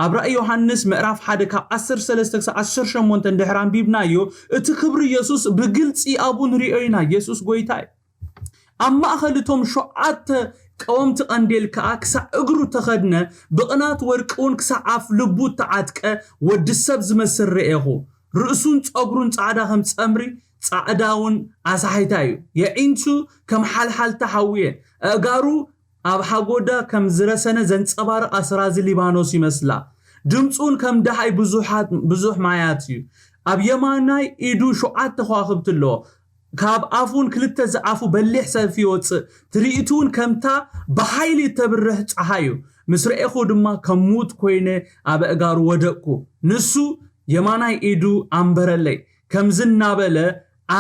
ኣብ ራእይ ዮሃንስ ምዕራፍ ሓደ ካብ ዓሰርተ ሰለስተ ክሳብ ዓሰርተ ሸሞንተ እንድሕር ኣንቢብናዮ እቲ ክብሪ ኢየሱስ ብግልፂ ኣብኡ ንሪኦ ኢና። ኢየሱስ ጎይታ እዩ። ኣብ ማእኸል እቶም ሸዓተ ቀወምቲ ቀንዴል ከዓ ክሳዕ እግሩ ተኸድነ ብቕናት ወርቂ እውን ክሳዕ ኣፍ ልቡ ተዓጥቀ ወዲ ሰብ ዝመስል ርኤኹ። ርእሱን ፀጉሩን ፃዕዳ ከም ፀምሪ ፃዕዳ እውን ኣሳሒታ እዩ። የዒንቱ ከም ሓልሓልታ ሓዊ እየን። ኣእጋሩ ኣብ ሓጎዳ ከም ዝረሰነ ዘንጸባርቕ ኣስራዚ ሊባኖስ ይመስላ። ድምጹን ከም ደሃይ ብዙሓት ብዙሕ ማያት እዩ። ኣብ የማናይ ኢዱ ሸውዓተ ከዋኽብቲ ኣለዎ። ካብ ኣፉን ክልተ ዝኣፉ በሊሕ ሰልፊ ይወጽእ። ትርኢቱ እውን ከምታ ብሓይሊ እተብርህ ጸሓይ እዩ። ምስ ረኤኹ ድማ ከም ምዉት ኮይነ ኣብ ኣእጋሩ ወደቅኩ። ንሱ የማናይ ኢዱ ኣንበረለይ። ከምዚ እናበለ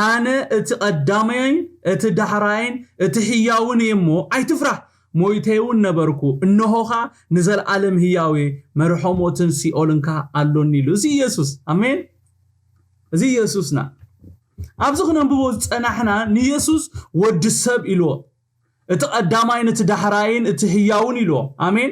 ኣነ እቲ ቀዳማይን እቲ ዳሕራይን እቲ ሕያውን እየ እሞ ኣይትፍራህ፣ ሞይተ እውን ነበርኩ፣ እንሆ ኸዓ ንዘለኣለም ህያው እየ፣ መርሖ ሞትን ሲኦልን ከኣ ኣሎኒ ኢሉ። እዚ ኢየሱስ፣ ኣሜን። እዚ ኢየሱስና። ኣብዚ ክነንብቦ ዝጸናሕና ንኢየሱስ ወዲ ሰብ ኢልዎ። እቲ ቀዳማይን እቲ ዳሕራይን እቲ ህያውን ኢልዎ። ኣሜን።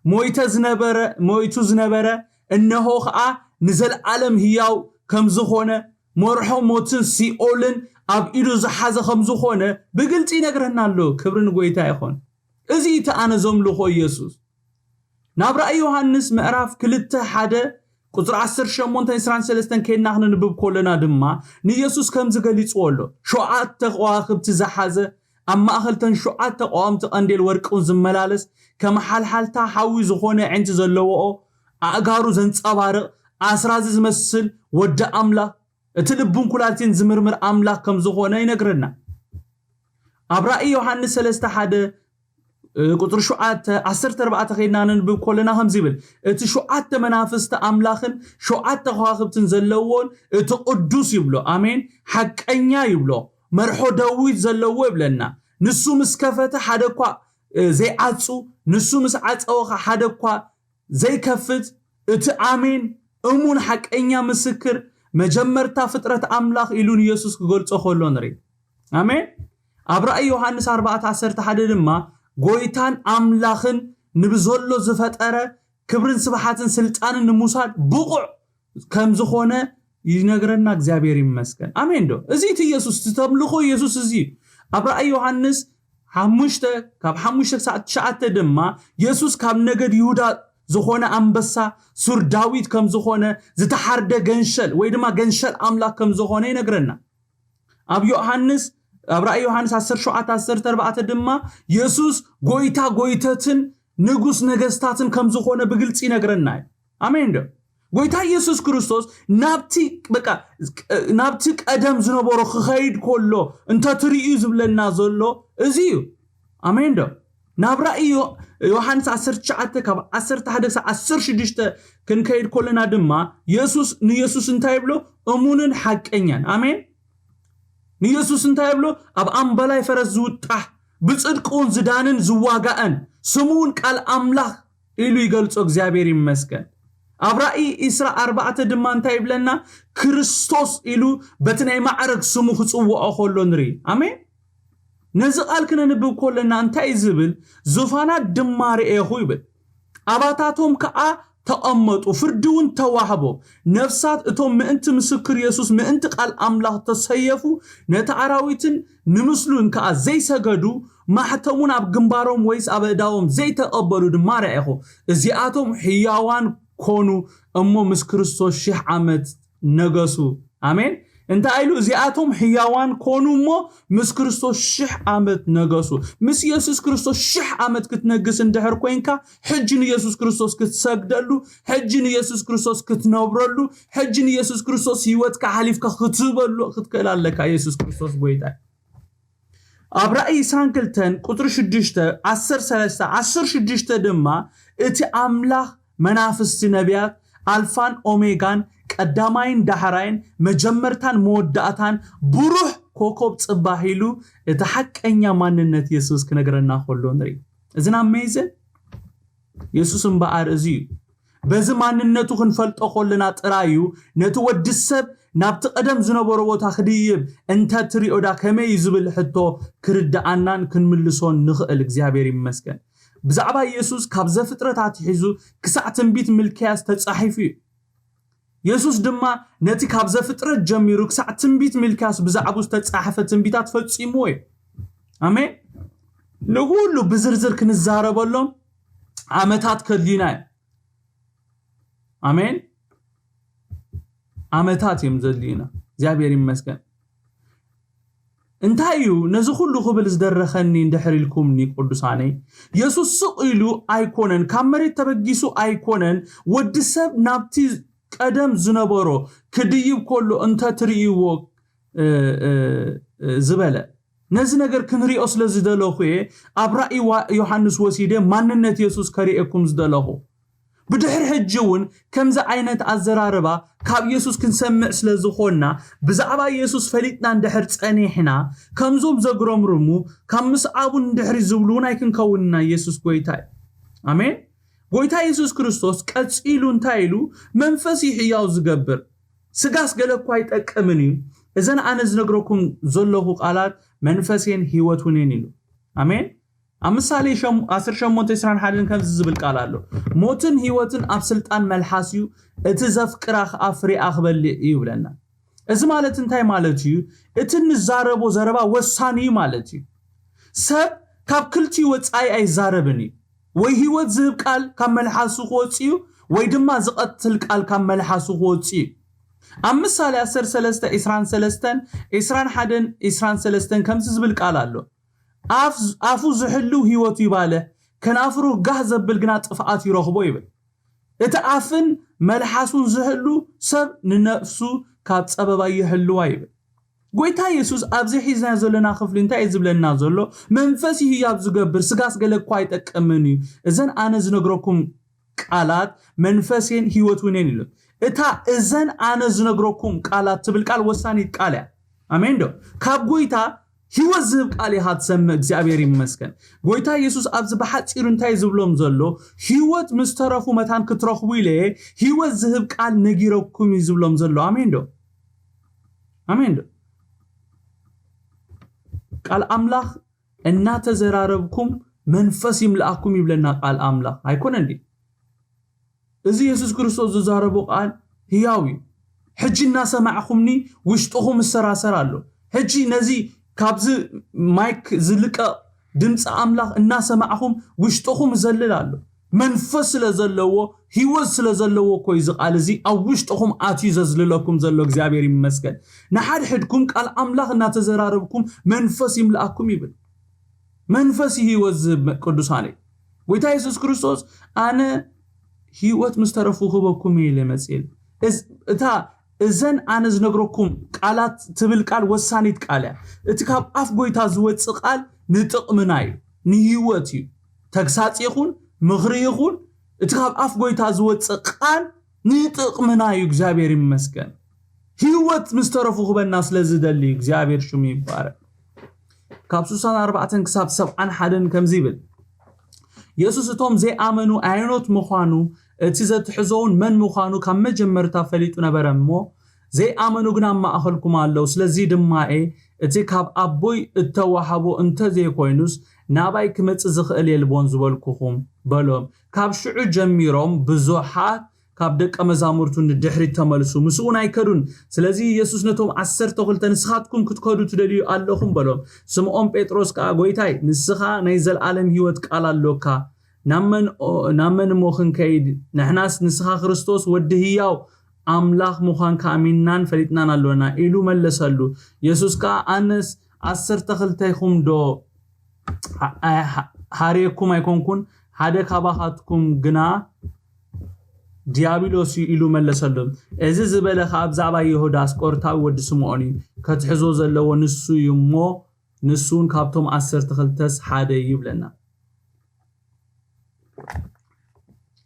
ሞይተ ዝነበረ፣ ሞይቱ ዝነበረ፣ እነሆ ኸዓ ንዘለኣለም ህያው ከም ዝኾነ፣ መርሖ ሞትን ሲኦልን ኣብ ኢዱ ዝሓዘ ከም ዝኾነ ብግልጺ ይነግረና ኣሎ። ክብሪ ንጎይታ ይኹን። እዚ እቲ ኣነ ዘምልኾ ኢየሱስ። ናብ ራእይ ዮሃንስ ምዕራፍ ክልተ ሓደ ቁጽሪ ዓሰርተ ሸሞንተ ዕስራን ሰለስተን ከይድና ክንንብብ ከለና ድማ ንኢየሱስ ከምዚ ገሊጽዎ ኣሎ። ሸውዓተ ከዋኽብቲ ዝሓዘ፣ ኣብ ማእከል ተን ሸውዓተ ቀዋምቲ ቀንዴል ወርቂ እውን ዝመላለስ፣ ከም ሓልሓልታ ሓዊ ዝኾነ ኣዒንቲ ዘለዎኦ፣ ኣእጋሩ ዘንጸባርቕ፣ ኣስራዚ ዝመስል ወዲ ኣምላኽ፣ እቲ ልብን ኩላሊትን ዝምርምር ኣምላኽ ከም ዝኾነ ይነግረና። ኣብ ራእይ ዮሃንስ ሰለስተ ሓደ ቁፅሪ ሸውዓተ፣ ዓሰርተ ኣርባዕተ ከይድና ነንብብ ከለና ከምዚ ይብል፣ እቲ ሸውዓተ መናፍስቲ ኣምላኽን ሸውዓተ ከዋኽብትን ዘለዎን እቲ ቅዱስ ይብሎ። ኣሜን። ሓቀኛ ይብሎ። መርሖ ዳዊት ዘለዎ ይብለና። ንሱ ምስ ከፈተ ሓደ እኳ ዘይዓፁ፣ ንሱ ምስ ዓፀወ ሓደ እኳ ዘይከፍት፣ እቲ ኣሜን እሙን ሓቀኛ ምስክር፣ መጀመርታ ፍጥረት ኣምላኽ ኢሉ ንየሱስ ክገልጾ ከሎ ንርኢ። ኣሜን። ኣብ ራእይ ዮሃንስ ኣርባዕተ ዓሰርተ ሓደ ድማ ጎይታን ኣምላኽን ንብዘሎ ዝፈጠረ ክብርን ስብሓትን ስልጣንን ንምውሳድ ብቑዕ ከም ዝኾነ ይነግረና። እግዚኣብሔር ይመስገን። ኣሜን ዶ? እዚ እቲ ኢየሱስ፣ እቲ ተምልኾ ኢየሱስ እዚ እዩ። ኣብ ራእይ ዮሃንስ ሓሙሽተ፣ ካብ ሓሙሽተ ክሳዕ ትሽዓተ ድማ የሱስ ካብ ነገድ ይሁዳ ዝኾነ ኣንበሳ ሱር ዳዊት ከም ዝኾነ፣ ዝተሓርደ ገንሸል ወይ ድማ ገንሸል ኣምላኽ ከም ዝኾነ ይነግረና። ኣብ ዮሃንስ፣ ኣብ ራእይ ዮሃንስ ዓሰርተ ሸውዓተ ዓሰርተ ኣርባዕተ ድማ የሱስ ጎይታ ጎይተትን ንጉስ ነገስታትን ከም ዝኾነ ብግልፂ ይነግረና እዩ። ኣሜን ዶ? ጎይታ ኢየሱስ ክርስቶስ ናብቲ፣ በቃ፣ ናብቲ ቀደም ዝነበሮ ክኸይድ ከሎ እንተትርእዩ ዝብለና ዘሎ እዚ እዩ። ኣሜን ዶ? ናብ ራእይ ዮ-፣ ዮሃንስ ዓሰርተ ትሽዓተ ካብ ዓሰርተ ሓደ ክሳብ ዓሰርተ ሽዱሽተ ክንከይድ ከለና ድማ የሱስ፣ ንየሱስ እንታይ ይብሎ? እሙንን ሓቀኛን። ኣሜን። ንየሱስ እንታይ ይብሎ? ኣብ ኣምበላይ ፈረስ ዝውጣሕ፣ ብጽድቂ እውን ዝዳንን ዝዋጋእን፣ ስሙ እውን ቃል ኣምላኽ ኢሉ ይገልጾ። እግዚኣብሔር ይመስገን። ኣብ ራእይ ዕስራ ኣርባዕተ ድማ እንታይ ይብለና? ክርስቶስ ኢሉ በቲ ናይ ማዕረግ ስሙ ክጽውዖ ከሎ ንርኢ። ኣሜን። ነዚ ቃል ክነንብብ ከለና እንታይ እዩ ዝብል? ዙፋናት ድማ ርኤኹ ይብል። ኣባታቶም ከኣ ተቐመጡ፣ ፍርዲ እውን ተዋህቦ። ነፍሳት እቶም ምእንቲ ምስክር የሱስ፣ ምእንቲ ቃል ኣምላኽ ተሰየፉ፣ ነቲ ኣራዊትን ንምስሉን ከኣ ዘይሰገዱ፣ ማሕተሙን ኣብ ግንባሮም ወይስ ኣብ ኣእዳዎም ዘይተቐበሉ ድማ ረኣኹ። እዚኣቶም ሕያዋን ኮኑ እሞ ምስ ክርስቶስ ሽሕ ዓመት ነገሱ። ኣሜን። እንታይ ኢሉ? እዚኣቶም ሕያዋን ኮኑ እሞ ምስ ክርስቶስ ሽሕ ዓመት ነገሱ። ምስ የሱስ ክርስቶስ ሽሕ ዓመት ክትነግስ እንድሕር ኮይንካ፣ ሕጂ ንየሱስ ክርስቶስ ክትሰግደሉ፣ ሕጂ ንየሱስ ክርስቶስ ክትነብረሉ፣ ሕጂ ንየሱስ ክርስቶስ ህይወትካ ሓሊፍካ ክትህበሉ ክትክእል ኣለካ። የሱስ ክርስቶስ ጎይታ እዩ። ኣብ ራእይ ዕስራን ክልተን ቁጽሪ ሽዱሽተ፣ ዓሰርተ ሰለስተ፣ ዓሰርተ ሽዱሽተ ድማ እቲ ኣምላኽ መናፍስቲ ነቢያት፣ ኣልፋን ኦሜጋን፣ ቀዳማይን ዳሕራይን፣ መጀመርታን መወዳእታን፣ ብሩህ ኮኮብ ጽባሕ ኢሉ እቲ ሓቀኛ ማንነት የሱስ ክነግረና ከሎ ንርኢ። እዚ ናብ መይዘን የሱስ እምበኣር እዚ እዩ። በዚ ማንነቱ ክንፈልጦ ከለና ጥራይ እዩ ነቲ ወዲ ሰብ ናብቲ ቀደም ዝነበሮ ቦታ ክድይብ እንተ ትሪኦ ዳ ከመይ እዩ ዝብል ሕቶ ክርድኣናን ክንምልሶን ንኽእል። እግዚኣብሔር ይመስገን። ብዛዕባ ኢየሱስ ካብ ዘፍጥረት ኣትሒዙ ክሳዕ ትንቢት ሚልክያስ ተጻሒፉ እዩ። የሱስ ድማ ነቲ ካብ ዘፍጥረት ጀሚሩ ክሳዕ ትንቢት ሚልክያስ ብዛዕባኡ ዝተጻሕፈ ትንቢታት ፈጺምዎ እዩ። ኣሜን። ንኹሉ ብዝርዝር ክንዛረበሎም ዓመታት ከድልዩና እዩ። ኣሜን። ዓመታት እዮም ዘድልዩና። እግዚኣብሔር ይመስገን። እንታይ እዩ ነዚ ኩሉ ክብል ዝደረኸኒ እንድሕር ኢልኩምኒ ቅዱሳነይ፣ የሱስ ስቕ ኢሉ ኣይኮነን፣ ካብ መሬት ተበጊሱ ኣይኮነን፣ ወዲ ሰብ ናብቲ ቀደም ዝነበሮ ክድይብ ከሎ እንተ ትርእይዎ፣ እ፣ እ፣ እ፣ ዝበለ። ነዚ ነገር ክንሪኦ ስለ ዝደለኹ እየ ኣብ ራእይ ዋ-፣ ዮሃንስ ወሲደ ማንነት የሱስ ከርእየኩም ዝደለኹ። ብድሕሪ ሕጂ እውን ከምዚ ዓይነት ኣዘራርባ ካብ ኢየሱስ ክንሰምዕ ስለ ዝኾንና፣ ብዛዕባ ኢየሱስ ፈሊጥና እንድሕር ጸኒሕና፣ ከምዞም ዘጉረምርሙ ካብ ምስዓቡ እንድሕሪ ዝብሉ እውን ኣይክንከውንና። ኢየሱስ ጎይታ እዩ። ኣሜን። ጎይታ ኢየሱስ ክርስቶስ ቀጺሉ እንታይ ኢሉ? መንፈስ እዩ ሕያው ዝገብር፣ ስጋስ ገለ እኳ ኣይጠቅምን እዩ። እዘን ኣነ ዝነግረኩም ዘለኹ ቃላት መንፈሴን ህይወት እውን እየን ኢሉ። ኣሜን። ኣብ ምሳሌ ሸም- ዓሰርተ ሸሞንተ ዕስራን ሓደን ከምዚ ዝብል ቃል ኣሎ፣ ሞትን ህይወትን ኣብ ስልጣን መልሓስ እዩ፣ እቲ ዘፍቅራ ኸዓ ፍሬኣ ክበልዕ እዩ ይብለና። እዚ ማለት እንታይ ማለት እዩ? እቲ ንዛረቦ ዘረባ ወሳኒ እዩ ማለት እዩ። ሰብ ካብ ክልቲኡ ወጻኢ ኣይዛረብን እዩ። ወይ ህይወት ዝህብ ቃል ካብ መልሓሱ ክወጽእ እዩ፣ ወይ ድማ ዝቐትል ቃል ካብ መልሓሱ ክወጽእ እዩ። ኣብ ምሳሌ ዓሰርተ ሰለስተ ዕስራን ሰለስተን ዕስራን ሓደን ዕስራን ሰለስተን ከምዚ ዝብል ቃል ኣሎ፣ ኣፍ- ኣፉ ዝሕልው ህይወቱ ይባለ፣ ከናፍሩ ጋህ ዘብል ግና ጥፍኣት ይረኽቦ ይብል። እቲ ኣፍን መልሓሱን ዝሕሉ ሰብ ንነፍሱ ካብ ጸበባ ይሕልዋ ይብል። ጎይታ የሱስ ኣብዚ ሒዝና ዘለና ክፍሊ እንታይ እዩ ዝብለና ዘሎ? መንፈስ እዩ ህያብ ዝገብር፣ ስጋስ ገለ እኳ ኣይጠቅምን እዩ። እዘን ኣነ ዝነግረኩም ቃላት መንፈሴን ህይወት ውኔን ኢሉ። እታ እዘን ኣነ ዝነግረኩም ቃላት ትብል ቃል ወሳኒት ቃል እያ። ኣሜን ዶ? ካብ ጎይታ ህይወት ዝህብ ቃል ኢኻ ትሰምዕ። እግዚኣብሔር ይመስገን። ጎይታ የሱስ ኣብዚ ብሓፂሩ እንታይ ዝብሎም ዘሎ? ህይወት ምስ ተረፉ መታን ክትረኽቡ ኢለ ህይወት ዝህብ ቃል ነጊረኩም እዩ ዝብሎም ዘሎ። ኣሜን ዶ? ኣሜን ዶ? ቃል ኣምላኽ እናተዘራረብኩም መንፈስ ይምልኣኩም ይብለና ቃል ኣምላኽ። ኣይኮነን ድዩ? እዚ የሱስ ክርስቶስ ዝዛረቦ ቃል ህያው እዩ። ሕጂ እናሰማዕኹምኒ ውሽጥኹም እሰራሰር ኣሎ። ሕጂ ነዚ ካብዚ ማይክ ዝልቀቕ ድምፂ ኣምላኽ እናሰማዕኹም ውሽጥኹም እዘልል ኣሎ። መንፈስ ስለ ዘለዎ፣ ህይወት ስለ ዘለዎ እኮ እዩ እዚ ቃል እዚ ኣብ ውሽጥኹም ኣትዩ ዘዝልለኩም ዘሎ። እግዚኣብሔር ይመስገን። ንሓድሕድኩም ቃል ኣምላኽ እናተዘራረብኩም መንፈስ ይምልኣኩም ይብል። መንፈስ እዩ ህይወት ዝህብ ቅዱሳነይ። ጎይታ የሱስ ክርስቶስ ኣነ ህይወት ምስ ተረፉ ክህበኩም እየ ኢለ መፅእ። እዝ- እታ እዘን ኣነ ዝነግረኩም ቃላት ትብል ቃል ወሳኒት ቃል እያ። እቲ ካብ ኣፍ ጎይታ ዝወፅእ ቃል ንጥቕምና እዩ፣ ንህይወት እዩ። ተግሳፅ ይኹን ምኽሪ ይኹን እቲ ካብ ኣፍ ጎይታ ዝወፅእ ቃል ንጥቕምና እዩ። እግዚኣብሔር ይመስገን። ህይወት ምስ ተረፉ ክበና ስለ ዝደሊ እግዚኣብሔር ሽሙ ይባረክ። ካብ ስሳን ኣርባዕተን ክሳብ ሰብዓን ሓደን ከምዚ ይብል፣ የሱስ እቶም ዘይኣመኑ ኣየኖት ምዃኑ እቲ ዘትሕዞውን መን ምዃኑ ካብ መጀመርታ ፈሊጡ ነበረ እሞ ዘይኣመኑ ግን ኣብ ማእኸልኩም ኣለዉ። ስለዚ ድማ እየ እቲ ካብ ኣቦይ እተዋህቦ እንተዘይኮይኑስ ናባይ ክመጽእ ዝኽእል የልቦን ዝበልኩኹም በሎም። ካብ ሽዑ ጀሚሮም ብዙሓት ካብ ደቀ መዛሙርቱ ንድሕሪት ተመልሱ፣ ምስኡ እውን ኣይከዱን። ስለዚ የሱስ ነቶም ዓሰርተ ክልተ ንስኻትኩም ክትከዱ ትደልዩ ኣለኹም በሎም። ስምዖን ጴጥሮስ ከኣ ጎይታይ ንስኻ ናይ ዘለኣለም ህይወት ቃል ኣሎካ፣ ናብ መን እሞ ክንከይድ? ንሕናስ ንስኻ ክርስቶስ ወዲ ህያው ኣምላኽ ምዃንካ ኣሚንናን ፈሊጥናን ኣሎና ኢሉ መለሰሉ። የሱስ ከኣ ኣነስ ዓሰርተ ክልተ ኢኹም ዶ ሃርየኩም ኣይኮንኩን? ሓደ ካባኻትኩም ግና ድያብሎስ እዩ ኢሉ መለሰሎም። እዚ ዝበለ ከኣ ብዛዕባ ይሁዳ ኣስቆርታዊ ወዲ ስምዖን እዩ። ከትሕዞ ዘለዎ ንሱ እዩ እሞ ንሱ እውን ካብቶም ዓሰርተ ክልተስ ሓደ እዩ ይብለና።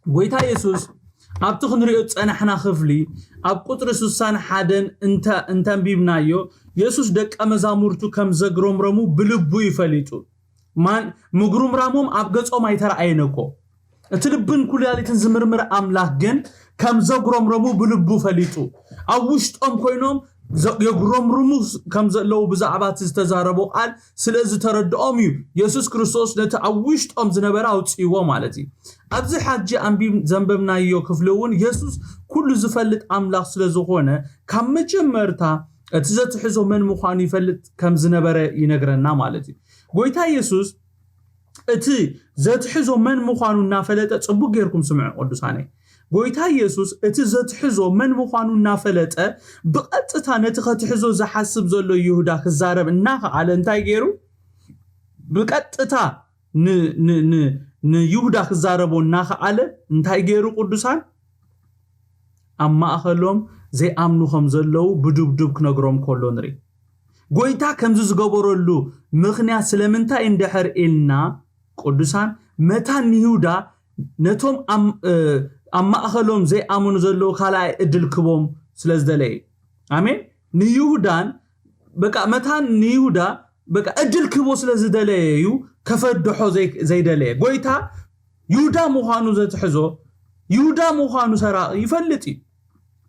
ጎይታ የሱስ ኣብቲ ክንሪኦ ዝጸናሕና ክፍሊ ኣብ ቁጽሪ ስሳን ሓደን እንተ- እንተንቢብናዮ የሱስ ደቀ መዛሙርቱ ከም ዘግረምረሙ ብልቡ እዩ ፈሊጡ። ማን ምጉርምራሞም ኣብ ገጾም ኣይተረኣየን እኮ። እቲ ልብን ኩላሊትን ዝምርምር ኣምላኽ ግን ከም ዘጉረምረሙ ብልቡ ፈሊጡ። ኣብ ውሽጦም ኮይኖም ዘ- የጉረምርሙ ስ- ከም ዘለዉ ብዛዕባ እቲ ዝተዛረቦ ቃል ስለ ዝተረድኦም እዩ የሱስ ክርስቶስ ነቲ ኣብ ውሽጦም ዝነበረ ኣውፅእዎ ማለት እዩ። ኣብዚ ሓጂ ኣንቢብ ዘንበብናዮ ክፍሊ እውን የሱስ ኩሉ ዝፈልጥ ኣምላኽ ስለ ዝኾነ ካብ መጀመርታ እቲ ዘትሕዞ መን ምዃኑ ይፈልጥ ከም ዝነበረ ይነግረና ማለት እዩ። ጎይታ የሱስ እቲ ዘትሕዞ መን ምዃኑ እናፈለጠ፣ ጽቡቅ ጌርኩም ስምዑ ቅዱሳነይ፣ ጎይታ የሱስ እቲ ዘትሕዞ መን ምዃኑ እናፈለጠ ብቐጥታ ነቲ ከትሕዞ ዝሓስብ ዘሎ ይሁዳ ክዛረብ እናኸኣለ እንታይ ገይሩ? ብቐጥታ ን- ን- ን- ንይሁዳ ክዛረቦ እናኸኣለ እንታይ ገይሩ ቅዱሳን? ኣብ ማእኸሎም ዘይኣምኑ ከም ዘለዉ ብዱብዱብ ክነግሮም ከሎ ንርኢ። ጎይታ ከምዚ ዝገበረሉ ምኽንያት ስለምንታይ እንድሕር ኢልና ቅዱሳን፣ መታን ንይሁዳ ነቶም ኣም- እ- ኣብ ማእኸሎም ዘይኣመኑ ዘለዉ ካልኣይ ዕድል ክቦም ስለ ዝደለየ። ኣሜን። ንይሁዳን በቃ መታን ንይሁዳ በቃ ዕድል ክቦ ስለ ዝደለየ እዩ ከፈድሖ ዘይደለየ። ጎይታ ይሁዳ ምዃኑ ዘትሕዞ፣ ይሁዳ ምዃኑ ሰራቒ ይፈልጥ እዩ።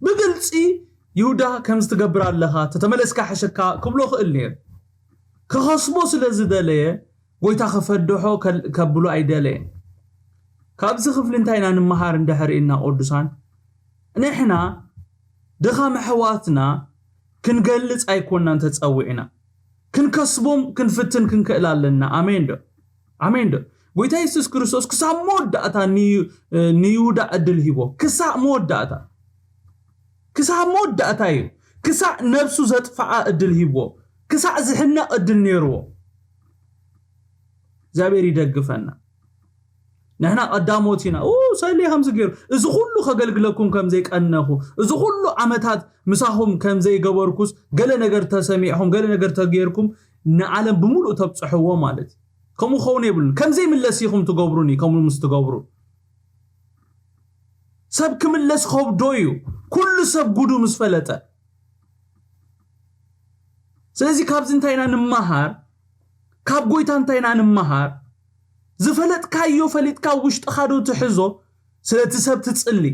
ብግልፂ ይሁዳ ከምዚ ትገብር ኣለኻ፣ ተተመለስካ ሕሸካ ክብሎ ክእል ነይሩ። ክኸስቦ ስለ ዝደለየ ጎይታ ከፈድሖ ከብሎ ኣይደለየን። ካብዚ ክፍሊ እንታይ ኢና ንምሃር እንድሕር ኢና ቅዱሳን? ንሕና ድኻም ኣሕዋትና ክንገልጽ ኣይኮናን ተጸዊዕና። ክንከስቦም ክንፍትን ክንክእል ኣለና። ኣሜን ዶ? ኣሜን ዶ? ጎይታ የሱስ ክርስቶስ ክሳብ መወዳእታ ንይሁዳ ዕድል ሂቦ። ክሳብ መወዳእታ። ክሳብ መወዳእታ እዩ። ክሳዕ ነብሱ ዘጥፍዓ ዕድል ሂብዎ። ክሳዕ ዝሕነቕ ዕድል ነይርዎ። እግዚኣብሔር ይደግፈና። ንሕና ቀዳሞት ኢና። ኡ፣ ሰሌ ከምዚ ገይሩ፣ እዚ ኩሉ ከገልግለኩም ከም ዘይቀነኹ፣ እዚ ኩሉ ዓመታት ምሳኹም ከም ዘይገበርኩስ፣ ገለ ነገር ተሰሚዕኹም፣ ገለ ነገር ተገይርኩም፣ ንዓለም ብምሉእ ተብጽሕዎ ማለት እዩ። ከምኡ ክኸውን የብሉን። ከም ዘይምለስ ኢኹም ትገብሩኒ፣ ከምኡ ምስ ትገብሩ። ሰብ ክምለስ ከብዶ እዩ፣ ኩሉ ሰብ ጉዱ ምስ ፈለጠ። ስለዚ ካብዚ እንታይ ኢና ንመሃር? ካብ ጎይታ እንታይ ኢና ንመሃር? ዝፈለጥካዮ ፈሊጥካ ውሽጥኻ ዶ ትሕዞ? ስለቲ ሰብ ትጽሊ፣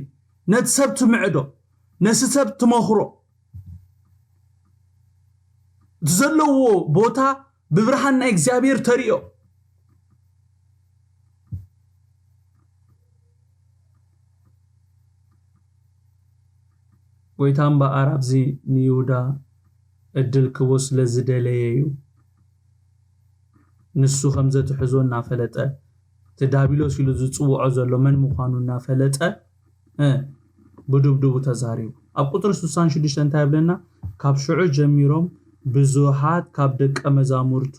ነቲ ሰብ ትምዕዶ፣ ነቲ ሰብ ትመኽሮ። እቲ ዘለዎ ቦታ ብብርሃን ናይ እግዚኣብሔር ተሪኦ። ጎይታ እምበኣር ኣብዚ ንይሁዳ ዕድል ክቦ ስለ ዝደለየ እዩ። ንሱ ከም ዘትሕዞ እናፈለጠ፣ እቲ ዳቢሎስ ኢሉ ዝጽውዖ ዘሎ መን ምዃኑ እናፈለጠ፣ እ፣ ብድብድቡ ተዛሪቡ። ኣብ ቁጽሪ ስሳን ሽዱሽተ እንታይ ይብለና? ካብ ሽዑ ጀሚሮም ብዙሃት ካብ ደቀ መዛሙርቱ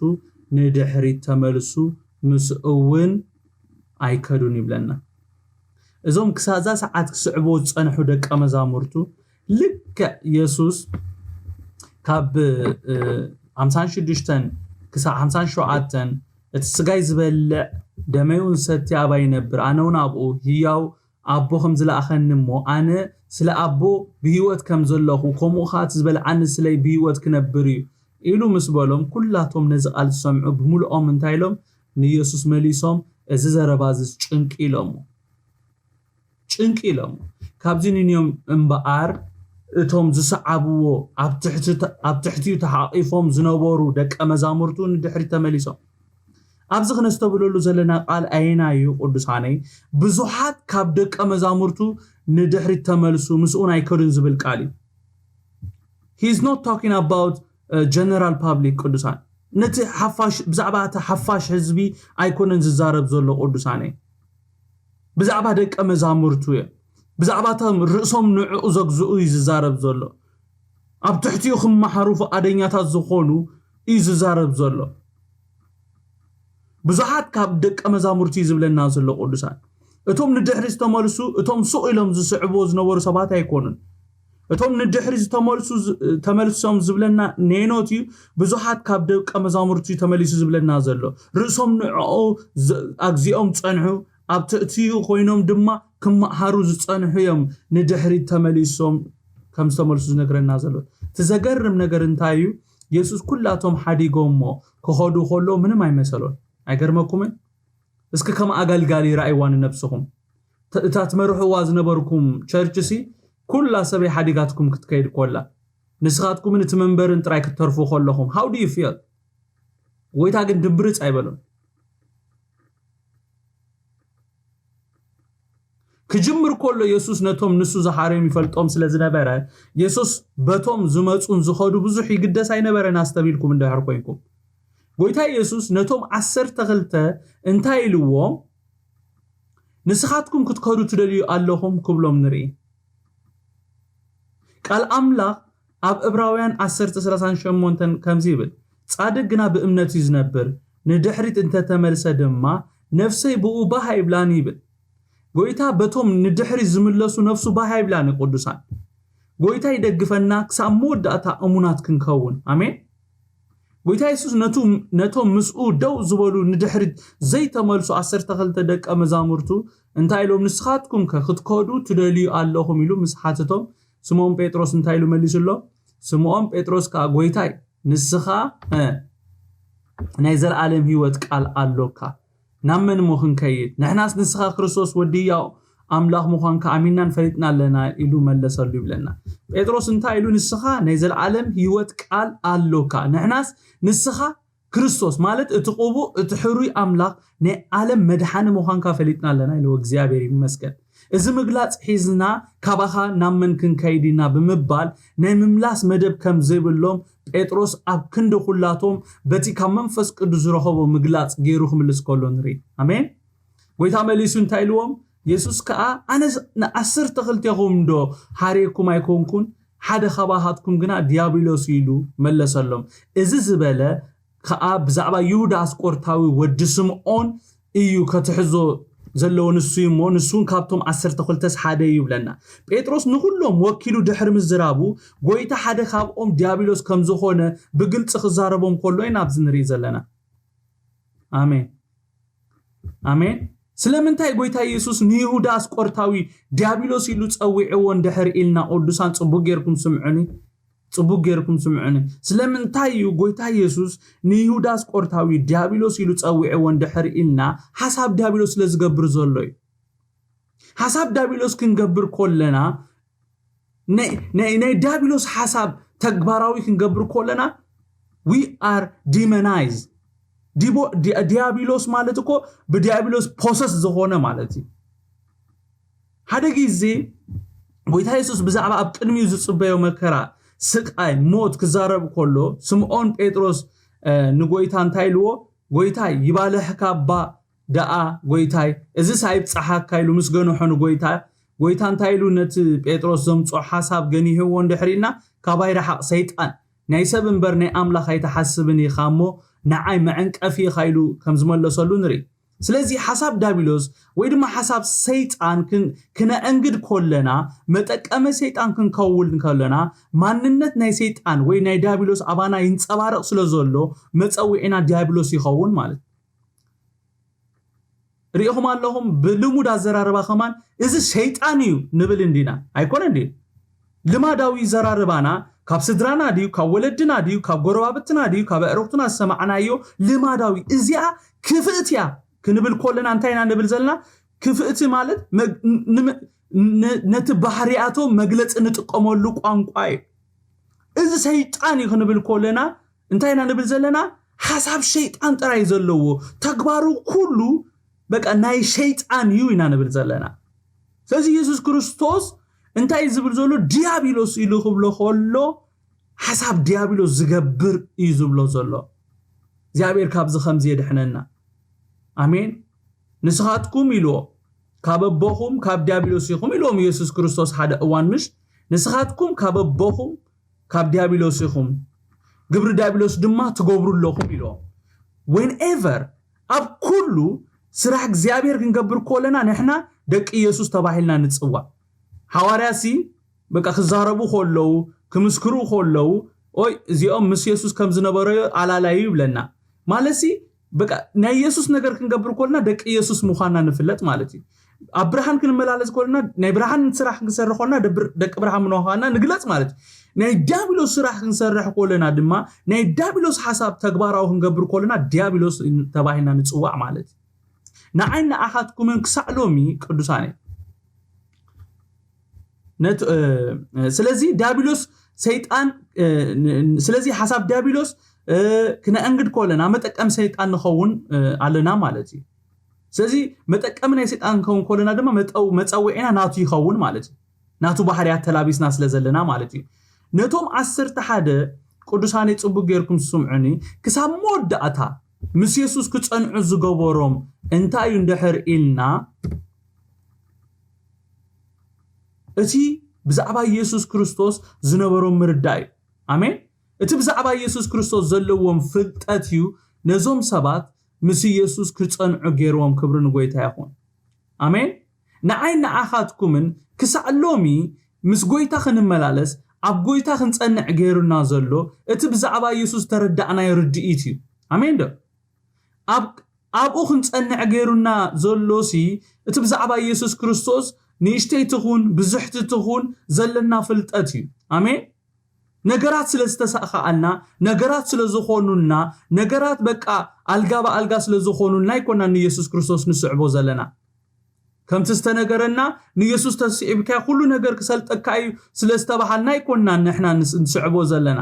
ንድሕሪት ተመልሱ፣ ምስኡ እውን ኣይከዱን ይብለና። እዞም ክሳዛ ሰዓት ክስዕቦ ዝጸንሑ ደቀ መዛሙርቱ ልክዕ የሱስ ካብ፣ እ፣ ሓምሳን ሽዱሽተን ክሳብ ሓምሳን ሸውዓተን እቲ ስጋይ ዝበልዕ ደመይ እውን ዝሰቲ ኣባይ ይነብር፣ ኣነ እውን ኣብኡ ህያው ኣቦ ከም ዝለኣኸኒ እሞ ኣነ ስለ ኣቦ ብህይወት ከም ዘለኹ ከምኡ ኸዓ እቲ ዝበልዓኒ ስለይ ብህይወት ክነብር እዩ ኢሉ ምስ በሎም፣ ኩላቶም ነዚ ቃል ዝሰምዑ ብምልኦም እንታይ ኢሎም? ንየሱስ መሊሶም፣ እዚ ዘረባ እዚስ ጭንቂ ኢሎሞ። ጭንቂ ኢሎሞ። ካብዚ ንንዮም እምበኣር እቶም ዝሰዓብዎ ኣብ ትሕቲ፣ ኣብ ትሕቲኡ ተሓቂፎም ዝነበሩ ደቀ መዛሙርቱ ንድሕሪት ተመሊሶም። ኣብዚ ክነስተብህለሉ ዘለና ቃል ኣየናይ እዩ ቅዱሳነይ? ብዙሓት ካብ ደቀ መዛሙርቱ ንድሕሪት ተመልሱ፣ ምስኡ እውን ኣይከዱን ዝብል ቃል እዩ። He is not talking about general public ቅዱሳን። ነቲ ሓፋሽ፣ ብዛዕባ እቲ ሓፋሽ ህዝቢ ኣይኮነን ዝዛረብ ዘሎ ቅዱሳነይ። ብዛዕባ ደቀ መዛሙርቱ እዮም። ብዛዕባ እቶም ርእሶም ንዕኡ ዘግዝኡ እዩ ዝዛረብ ዘሎ። ኣብ ትሕቲኡ ክመሓሩ ፍቓደኛታት ዝኾኑ እዩ ዝዛረብ ዘሎ። ብዙሓት ካብ ደቀ መዛሙርቲ እዩ ዝብለና ዘሎ ቅዱሳን። እቶም ንድሕሪ ዝተመልሱ፣ እቶም ሱቕ ኢሎም ዝስዕብዎ ዝነበሩ ሰባት ኣይኮኑን። እቶም ንድሕሪ ዝተመልሱ ዝ-፣ ተመልሶም ዝብለና ኔኖት እዩ። ብዙሓት ካብ ደቀ መዛሙርቲ ተመሊሱ ዝብለና ዘሎ። ርእሶም ንዕኡ ዝ-፣ ኣግዚኦም ጸንሑ፣ ኣብ ትሕቲኡ ኮይኖም ድማ ክመሃሩ ዝጸንሑ እዮም ንድሕሪት ተመሊሶም ከም ዝተመልሱ ዝነግረና ዘሎ። እቲ ዘገርም ነገር እንታይ እዩ? የሱስ ኩላቶም ሓዲጎሞ ክኸዱ ከሎ ምንም ኣይመሰሎን። ኣይገርመኩምን? እስኪ ከም ኣገልጋሊ ረኣይዋ ንነብስኹም። ተ-፣ እታ ትመርሕዋ ዝነበርኩም ቸርች ሲ ኩላ ሰበይ ሓዲጋትኩም ክትከይድ ኮላ፣ ንስኻትኩምን እቲ መንበርን ጥራይ ክትተርፉ ከለኹም፣ how do you feel? ጎይታ ግን ድምብርጽ ኣይበሎም። ክጅምር ከሎ የሱስ ነቶም ንሱ ዝሓርዮም ይፈልጦም ስለ ዝነበረ፣ የሱስ በቶም ዝመጹን ዝኸዱ ብዙሕ ይግደስ ኣይነበረን፣ ኣስተብሂልኩም እንድሕር ኮይንኩም። ጎይታ የሱስ ነቶም ዓሰርተ ክልተ እንታይ ኢልዎም? ንስኻትኩም ክትከዱ ትደልዩ ኣለኹም ክብሎም ንርኢ። ቃል ኣምላኽ ኣብ ዕብራውያን ዓሰርተ ሰላሳን ሸሞንተን ከምዚ ይብል፣ "ጻድቅ ግና ብእምነት እዩ ዝነብር፣ ንድሕሪት እንተተመልሰ ድማ ነፍሰይ ብኡ ባህ ኣይብላን" ይብል። ጎይታ በቶም ንድሕሪት ዝምለሱ ነፍሱ ባህ ኣይብላን እዩ። ቅዱሳን፣ ጎይታ ይደግፈና፣ ክሳብ መወዳእታ እሙናት ክንከውን። ኣሜን። ጎይታ የሱስ ነቱ-፣ ነቶም ምስኡ ደው ዝበሉ ንድሕሪት ዘይተመልሱ ዓሰርተ ክልተ ደቀ መዛሙርቱ እንታይ ኢሎም? "ንስኻትኩም ከ ክትከዱ ትደልዩ ኣለኹም?" ኢሉ ምስ ሓተቶም፣ ስምዖን ጴጥሮስ እንታይ ኢሉ መሊሱሎም? ስምዖን ጴጥሮስ ከኣ፣ "ጎይታይ፣ ንስኻ፣ እ፣ ናይ ዘለኣለም ህይወት ቃል ኣሎካ። ናብ መን እሞ ክንከይድ? ንሕናስ ንስኻ ክርስቶስ ወዲ ህያው ኣምላኽ ምዃንካ ኣሚንናን ፈሊጥና ኣለና" ኢሉ መለሰሉ ይብለና። ጴጥሮስ እንታይ ኢሉ? "ንስኻ ናይ ዘለኣለም ህይወት ቃል ኣሎካ። ንሕናስ ንስኻ ክርስቶስ፣ ማለት እቲ ቅቡእ፣ እቲ ሕሩይ ኣምላኽ፣ ናይ ዓለም መድሓኒ ምዃንካ ፈሊጥና ኣለና" ኢልዎ። እግዚኣብሔር ይመስገን። "እዚ ምግላጽ ሒዝና ካባኻ ናብ መን ክንከይድ ኢና?" ብምባል ናይ ምምላስ መደብ ከም ዘይብሎም ጴጥሮስ ኣብ ክንዲ ኩላቶም በቲ ካብ መንፈስ ቅዱስ ዝረኸቦ ምግላጽ ገይሩ ክምልስ ከሎ ንርኢ። ኣሜን። ጎይታ መሊሱ እንታይ ኢልዎም? የሱስ ከኣ፣ "ኣነ ንዓሰርተ ክልቴኹም ዶ ሓርየኩም ኣይኮንኩን? ሓደ ካባኻትኩም ግና ዲያብሎስ" ኢሉ መለሰሎም። እዚ ዝበለ ከኣ ብዛዕባ ይሁዳ ኣስቆርታዊ ወዲ ስምዖን እዩ ከትሕዞ ዘለዎ፣ ንሱ እዩ እሞ፣ ንሱ እውን ካብቶም ዓሰርተ ክልተስ ሓደ እዩ ይብለና። ጴጥሮስ ንኹሎም ወኪሉ ድሕሪ ምዝራቡ፣ ጎይታ ሓደ ካብኦም ዲያብሎስ ከም ዝኾነ ብግልጺ ክዛረቦም ከሎ ኢና ኣብዚ ንርኢ ዘለና። ኣሜን። ኣሜን። ስለምንታይ ጎይታ የሱስ ንይሁዳ ኣስቆርታዊ ዲያብሎስ ኢሉ ጸዊዕዎ እንድሕር ኢልና፣ ቅዱሳን ጽቡቅ ጌርኩም ስምዑኒ፣ ጽቡቅ ጌርኩም ስምዑኒ። ስለምንታይ እዩ ጎይታ የሱስ ንይሁዳ ኣስቆርታዊ ዲያብሎስ ኢሉ ጸዊዕዎ እንድሕር ኢልና፣ ሓሳብ ዲያብሎስ ስለ ዝገብር ዘሎ እዩ። ሓሳብ ዲያብሎስ ክንገብር ከለና፣ ናይ፣ ናይ፣ ናይ ዲያብሎስ ሓሳብ ተግባራዊ ክንገብር ከለና፣ we are demonized። ዲቦ-፣ ዲ-፣ ዲያብሎስ ማለት እኮ ብዲያብሎስ ፖሰስ ዝኾነ ማለት እዩ። ሓደ ግዜ ጎይታ የሱስ ብዛዕባ ኣብ ቅድሚኡ ዝጽበዮ መከራ፣ ስቃይ፣ ሞት ክዛረብ ከሎ፣ ስምዖን ጴጥሮስ፣ እ፣ ንጎይታ እንታይ ኢልዎ? "ጎይታይ፣ ይባልሕካ እባ ደኣ ጎይታይ፣ እዝስ ኣይብጽሓካ" ኢሉ ምስ ገንሖ ንጎይታ፣ ጎይታ እንታይ ኢሉ ነቲ ጴጥሮስ ዘምጽኦ ሓሳብ ገኒሕዎ እንድሕር ኢልና፣ "ካባይ ረሓቕ ሰይጣን፣ ናይ ሰብ እምበር ናይ ኣምላኽ ኣይትሓስብን ኢኻ እሞ ንዓይ መዐንቀፊ ኢኻ" ኢሉ ከም ዝመለሰሉ ንርኢ። ስለዚ ሓሳብ ዳቢሎስ ወይ ድማ ሓሳብ ሰይጣን ክን-፣ ክነአንግድ ከለና፣ መጠቀሚ ሰይጣን ክንከውን ከለና፣ ማንነት ናይ ሰይጣን ወይ ናይ ዳቢሎስ ኣባና ይንጸባረቕ ስለ ዘሎ፣ መጸውዒና ዲያብሎስ ይኸውን ማለት እዩ። ርኢኹም ኣለኹም፣ ብልሙድ ኣዘራርባ ከማን፣ "እዚ ሰይጣን እዩ" ንብል እንዲና? ኣይኮነን ድዩ? ልማዳዊ ዘራርባና፣ ካብ ስድራና ድዩ፣ ካብ ወለድና ድዩ፣ ካብ ጎረባብትና ድዩ፣ ካብ ኣዕሩኽትና ዝሰማዕናዮ ልማዳዊ፣ "እዚኣ ክፍእቲ እያ" ክንብል ከለና እንታይ ኢና ንብል ዘለና? ክፍእቲ ማለት መግ-፣ ን-፣ ን-፣ ን-፣ ነቲ ባህሪያቶም መግለጺ ንጥቀመሉ ቋንቋ እዩ። "እዚ ሰይጣን እዩ" ክንብል ከለና እንታይ ኢና ንብል ዘለና? ሓሳብ ሸይጣን ጥራይ ዘለዎ፣ ተግባሩ ኩሉ በቃ ናይ ሸይጣን እዩ ኢና ንብል ዘለና። ስለዚ የሱስ ክርስቶስ እንታይ እዩ ዝብል ዘሎ? ዲያብሎስ ኢሉ ክብሎ ከሎ፣ ሓሳብ ዲያብሎስ ዝገብር እዩ ዝብሎ ዘሎ። እግዚኣብሔር ካብዚ ከምዚ የድሕነና። ኣሜን። "ንስኻትኩም" ኢልዎ፣ "ካብ ኣቦኹም ካብ ዲያብሎስ ኢኹም" ኢልዎም የሱስ ክርስቶስ ሓደ እዋን፣ ምሽ? "ንስኻትኩም ካብ ኣቦኹም ካብ ዲያብሎስ ኢኹም፣ ግብሪ ዲያብሎስ ድማ ትገብሩ ኣለኹም" ኢልዎም። Whenever፣ ኣብ ኩሉ ስራሕ እግዚኣብሔር ክንገብር ከለና፣ ንሕና ደቂ ኢየሱስ ተባሂልና ንጽዋዕ። ሓዋርያሲ በቃ ክዛረቡ ከለዉ፣ ክምስክሩ ከለዉ፣ "ኦይ፣ እዚኦም ምስ የሱስ ከም ዝነበረዮ ኣላላዩ" ይብለና። ማለትሲ በቃ ናይ የሱስ ነገር ክንገብር ከለና ደቂ የሱስ ምዃንና ንፍለጥ ማለት እዩ። ኣብ ብርሃን ክንመላለስ ከለና፣ ናይ ብርሃን ስራሕ ክንሰርሕ ከለና ደብር-፣ ደቂ ብርሃን ምዃንና ንግለጽ ማለት እዩ። ናይ ዲያብሎስ ስራሕ ክንሰርሕ ከለና ድማ፣ ናይ ዲያብሎስ ሓሳብ ተግባራዊ ክንገብር ከለና፣ ዲያብሎስ ተባሂልና ንጽዋዕ ማለት እዩ። ንዓይ ንዓኻትኩምን ክሳዕ ሎሚ ቅዱሳነይ። ነት-፣ እ፣ ስለዚ ዲያብሎስ ሰይጣን፣ እ፣ ን-፣ ስለዚ ሓሳብ ዲያብሎስ፣ እ፣ ክነአንግድ ከለና መጠቀሚ ሰይጣን ንኸውን፣ እ፣ ኣለና ማለት እዩ። ስለዚ መጠቀሚ ናይ ሰይጣን ንኸውን ከለና ድማ መጠው-፣ መጸውዒና ናቱ ይኸውን ማለት እዩ። ናቱ ባህርያት ተላቢስና ስለ ዘለና ማለት እዩ። ነቶም ዓሰርተ ሓደ ቅዱሳነይ ጽቡቅ ጌርኩም ስምዑኒ፣ ክሳብ መወዳእታ ምስ የሱስ ክጸንዑ ዝገበሮም እንታይ እዩ እንድሕር ኢልና፣ እቲ ብዛዕባ የሱስ ክርስቶስ ዝነበሮም ምርዳእ እዩ። ኣሜን። እቲ ብዛዕባ የሱስ ክርስቶስ ዘለዎም ፍልጠት እዩ ነዞም ሰባት ምስ የሱስ ክጸንዑ ገይርዎም። ክብሪ ንጎይታ ይኹን። ኣሜን። ንዓይ ንዓኻትኩምን ክሳዕ ሎሚ ምስ ጎይታ ክንመላለስ፣ ኣብ ጎይታ ክንጸንዕ ገይሩና ዘሎ እቲ ብዛዕባ የሱስ ተረዳእናዮ ርድኢት እዩ። ኣሜን ዶ? ኣብ፣ ኣብኡ ክንጸንዕ ገይሩና ዘሎ ሲ እቲ ብዛዕባ ኢየሱስ ክርስቶስ ንእሽተይ ትኹን ብዙሕቲ ትኹን ዘለና ፍልጠት እዩ። ኣሜን። ነገራት ስለ ዝተሳእኻኣልና፣ ነገራት ስለ ዝኾኑና፣ ነገራት በቃ ኣልጋ ብኣልጋ ስለ ዝኾኑና ኣይኮና ንኢየሱስ ክርስቶስ ንስዕቦ ዘለና። ከምቲ ዝተነገረና ንኢየሱስ ተስዒብካ ኩሉ ነገር ክሰልጠካ እዩ ስለ ዝተባሃልና ኣይኮና ንሕና ንስዕቦ ዘለና።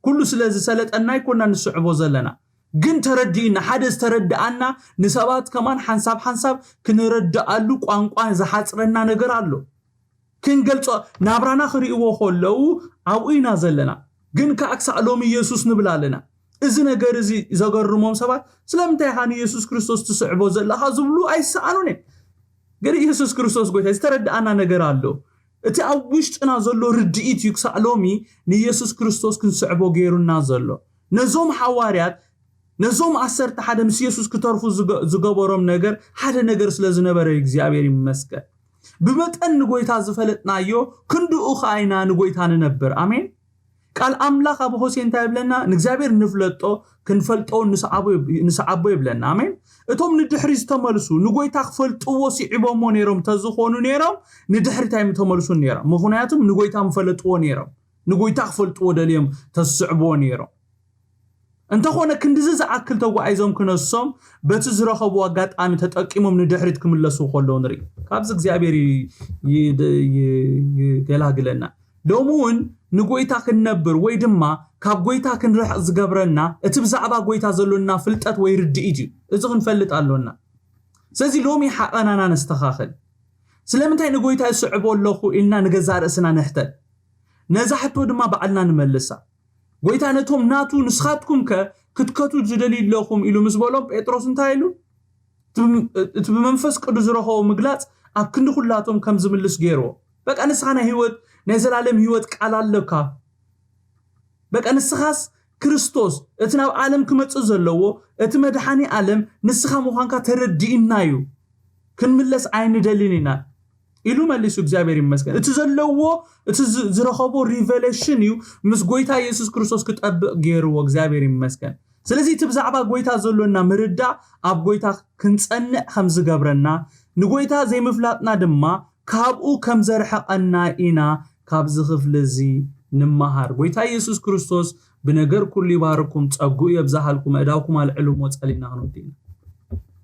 ኩሉ ስለ ዝሰለጠና ኣይኮና ንስዕቦ ዘለና። ግን ተረዲእና ሓደ ዝተረድኣና ንሰባት ከማን ሓንሳብ ሓንሳብ ክንረድኣሉ ቋንቋ ዝሓፅረና ነገር ኣሎ። ክንገልጾ ናብራና ክርእይዎ ከለዉ ኣብኡ ኢና ዘለና። ግን ከዓ ክሳዕ ሎሚ ኢየሱስ ንብል ኣለና። እዚ ነገር እዚ ዘገርሞም ሰባት ስለምንታይ ኢኻ ንኢየሱስ ክርስቶስ ትስዕቦ ዘለኻ ዝብሉ ኣይሰኣኑን እዮም። ግን ኢየሱስ ክርስቶስ ጎይታ ዝተረድኣና ነገር ኣሎ። እቲ ኣብ ውሽጥና ዘሎ ርድኢት እዩ ክሳዕ ሎሚ ንኢየሱስ ክርስቶስ ክንስዕቦ ገይሩና ዘሎ። ነዞም ሓዋርያት ነዞም ዓሰርተ ሓደ ምስ ኢየሱስ ክተርፉ ዝገ- ዝገበሮም ነገር ሓደ ነገር ስለ ዝነበረ እዩ። እግዚኣብሔር ይመስገን። ብመጠን ንጎይታ ዝፈለጥናዮ ክንድኡ ከዓ ኢና ንጎይታ ንነብር። ኣሜን። ቃል ኣምላኽ ኣብ ሆሴ እንታይ ይብለና? ንእግዚኣብሔር ንፍለጦ ክንፈልጦ ንስዓቦ ይብ- ንስዓቦ ይብለና። ኣሜን። እቶም ንድሕሪ ዝተመልሱ ንጎይታ ክፈልጥዎ ስዒቦሞ ነይሮም ተዝኾኑ ነይሮም ንድሕሪት ኣይምተመልሱን ነይሮም። ምኽንያቱም ንጎይታ ምፈለጥዎ ነይሮም። ንጎይታ ክፈልጥዎ ደልዮም ተስዕብዎ ነይሮም። እንተኾነ ክንድዚ ዝኣክል ተጓዒዞም ክነሶም በቲ ዝረኸቡ ኣጋጣሚ ተጠቂሞም ንድሕሪት ክምለሱ ከለዉ ንርኢ። ካብዚ እግዚኣብሔር ይ- ይ- ይ- ይገላግለና። ሎሚ እውን ንጎይታ ክንነብር ወይ ድማ ካብ ጎይታ ክንርሕቕ ዝገብረና እቲ ብዛዕባ ጎይታ ዘሎና ፍልጠት ወይ ርድኢት እዩ። እዚ ክንፈልጥ ኣሎና። ስለዚ ሎሚ ሓቐናና ነስተኻኽል። ስለምንታይ ንጎይታ ይስዕቦ ኣለኹ ኢልና ንገዛእ ርእስና ንሕተት። ነዛ ሕቶ ድማ ባዕልና ንመልሳ። ጎይታ ነቶም ናቱ ንስኻትኩም ከ ክትከቱ ዝደልዩ ኣለኹም ኢሉ ምስ በሎም ጴጥሮስ እንታይ ኢሉ? እቲ ብም- እቲ ብመንፈስ ቅዱስ ዝረኸቦ ምግላጽ ኣብ ክንዲ ኩላቶም ከም ዝምልስ ገይርዎ። በቃ ንስኻ ናይ ህይወት ናይ ዘላለም ህይወት ቃል ኣለካ። በቃ ንስኻስ ክርስቶስ እቲ ናብ ዓለም ክመጽእ ዘለዎ እቲ መድሓኒ ዓለም ንስኻ ምዃንካ ተረዲእና እዩ። ክንምለስ ኣይንደልን ኢና ኢሉ መሊሱ። እግዚኣብሔር ይመስገን። እቲ ዘለዎ እቲ ዝ- ዝረኸቦ ሪቨሌሽን እዩ ምስ ጎይታ ኢየሱስ ክርስቶስ ክጠብቕ ገይርዎ። እግዚኣብሔር ይመስገን። ስለዚ እቲ ብዛዕባ ጎይታ ዘሎና ምርዳእ ኣብ ጎይታ ክንጸንዕ ከም ዝገብረና ንጎይታ ዘይምፍላጥና ድማ ካብኡ ከም ዘርሕቐና ኢና ካብዚ ክፍሊ እዚ ንመሃር። ጎይታ ኢየሱስ ክርስቶስ ብነገር ኩሉ ይባርኩም፣ ጸግኡ የብዝሃልኩም፣ ኣእዳውኩም ኣልዕሉ እሞ ጸሊና ክንወዲ ኢና።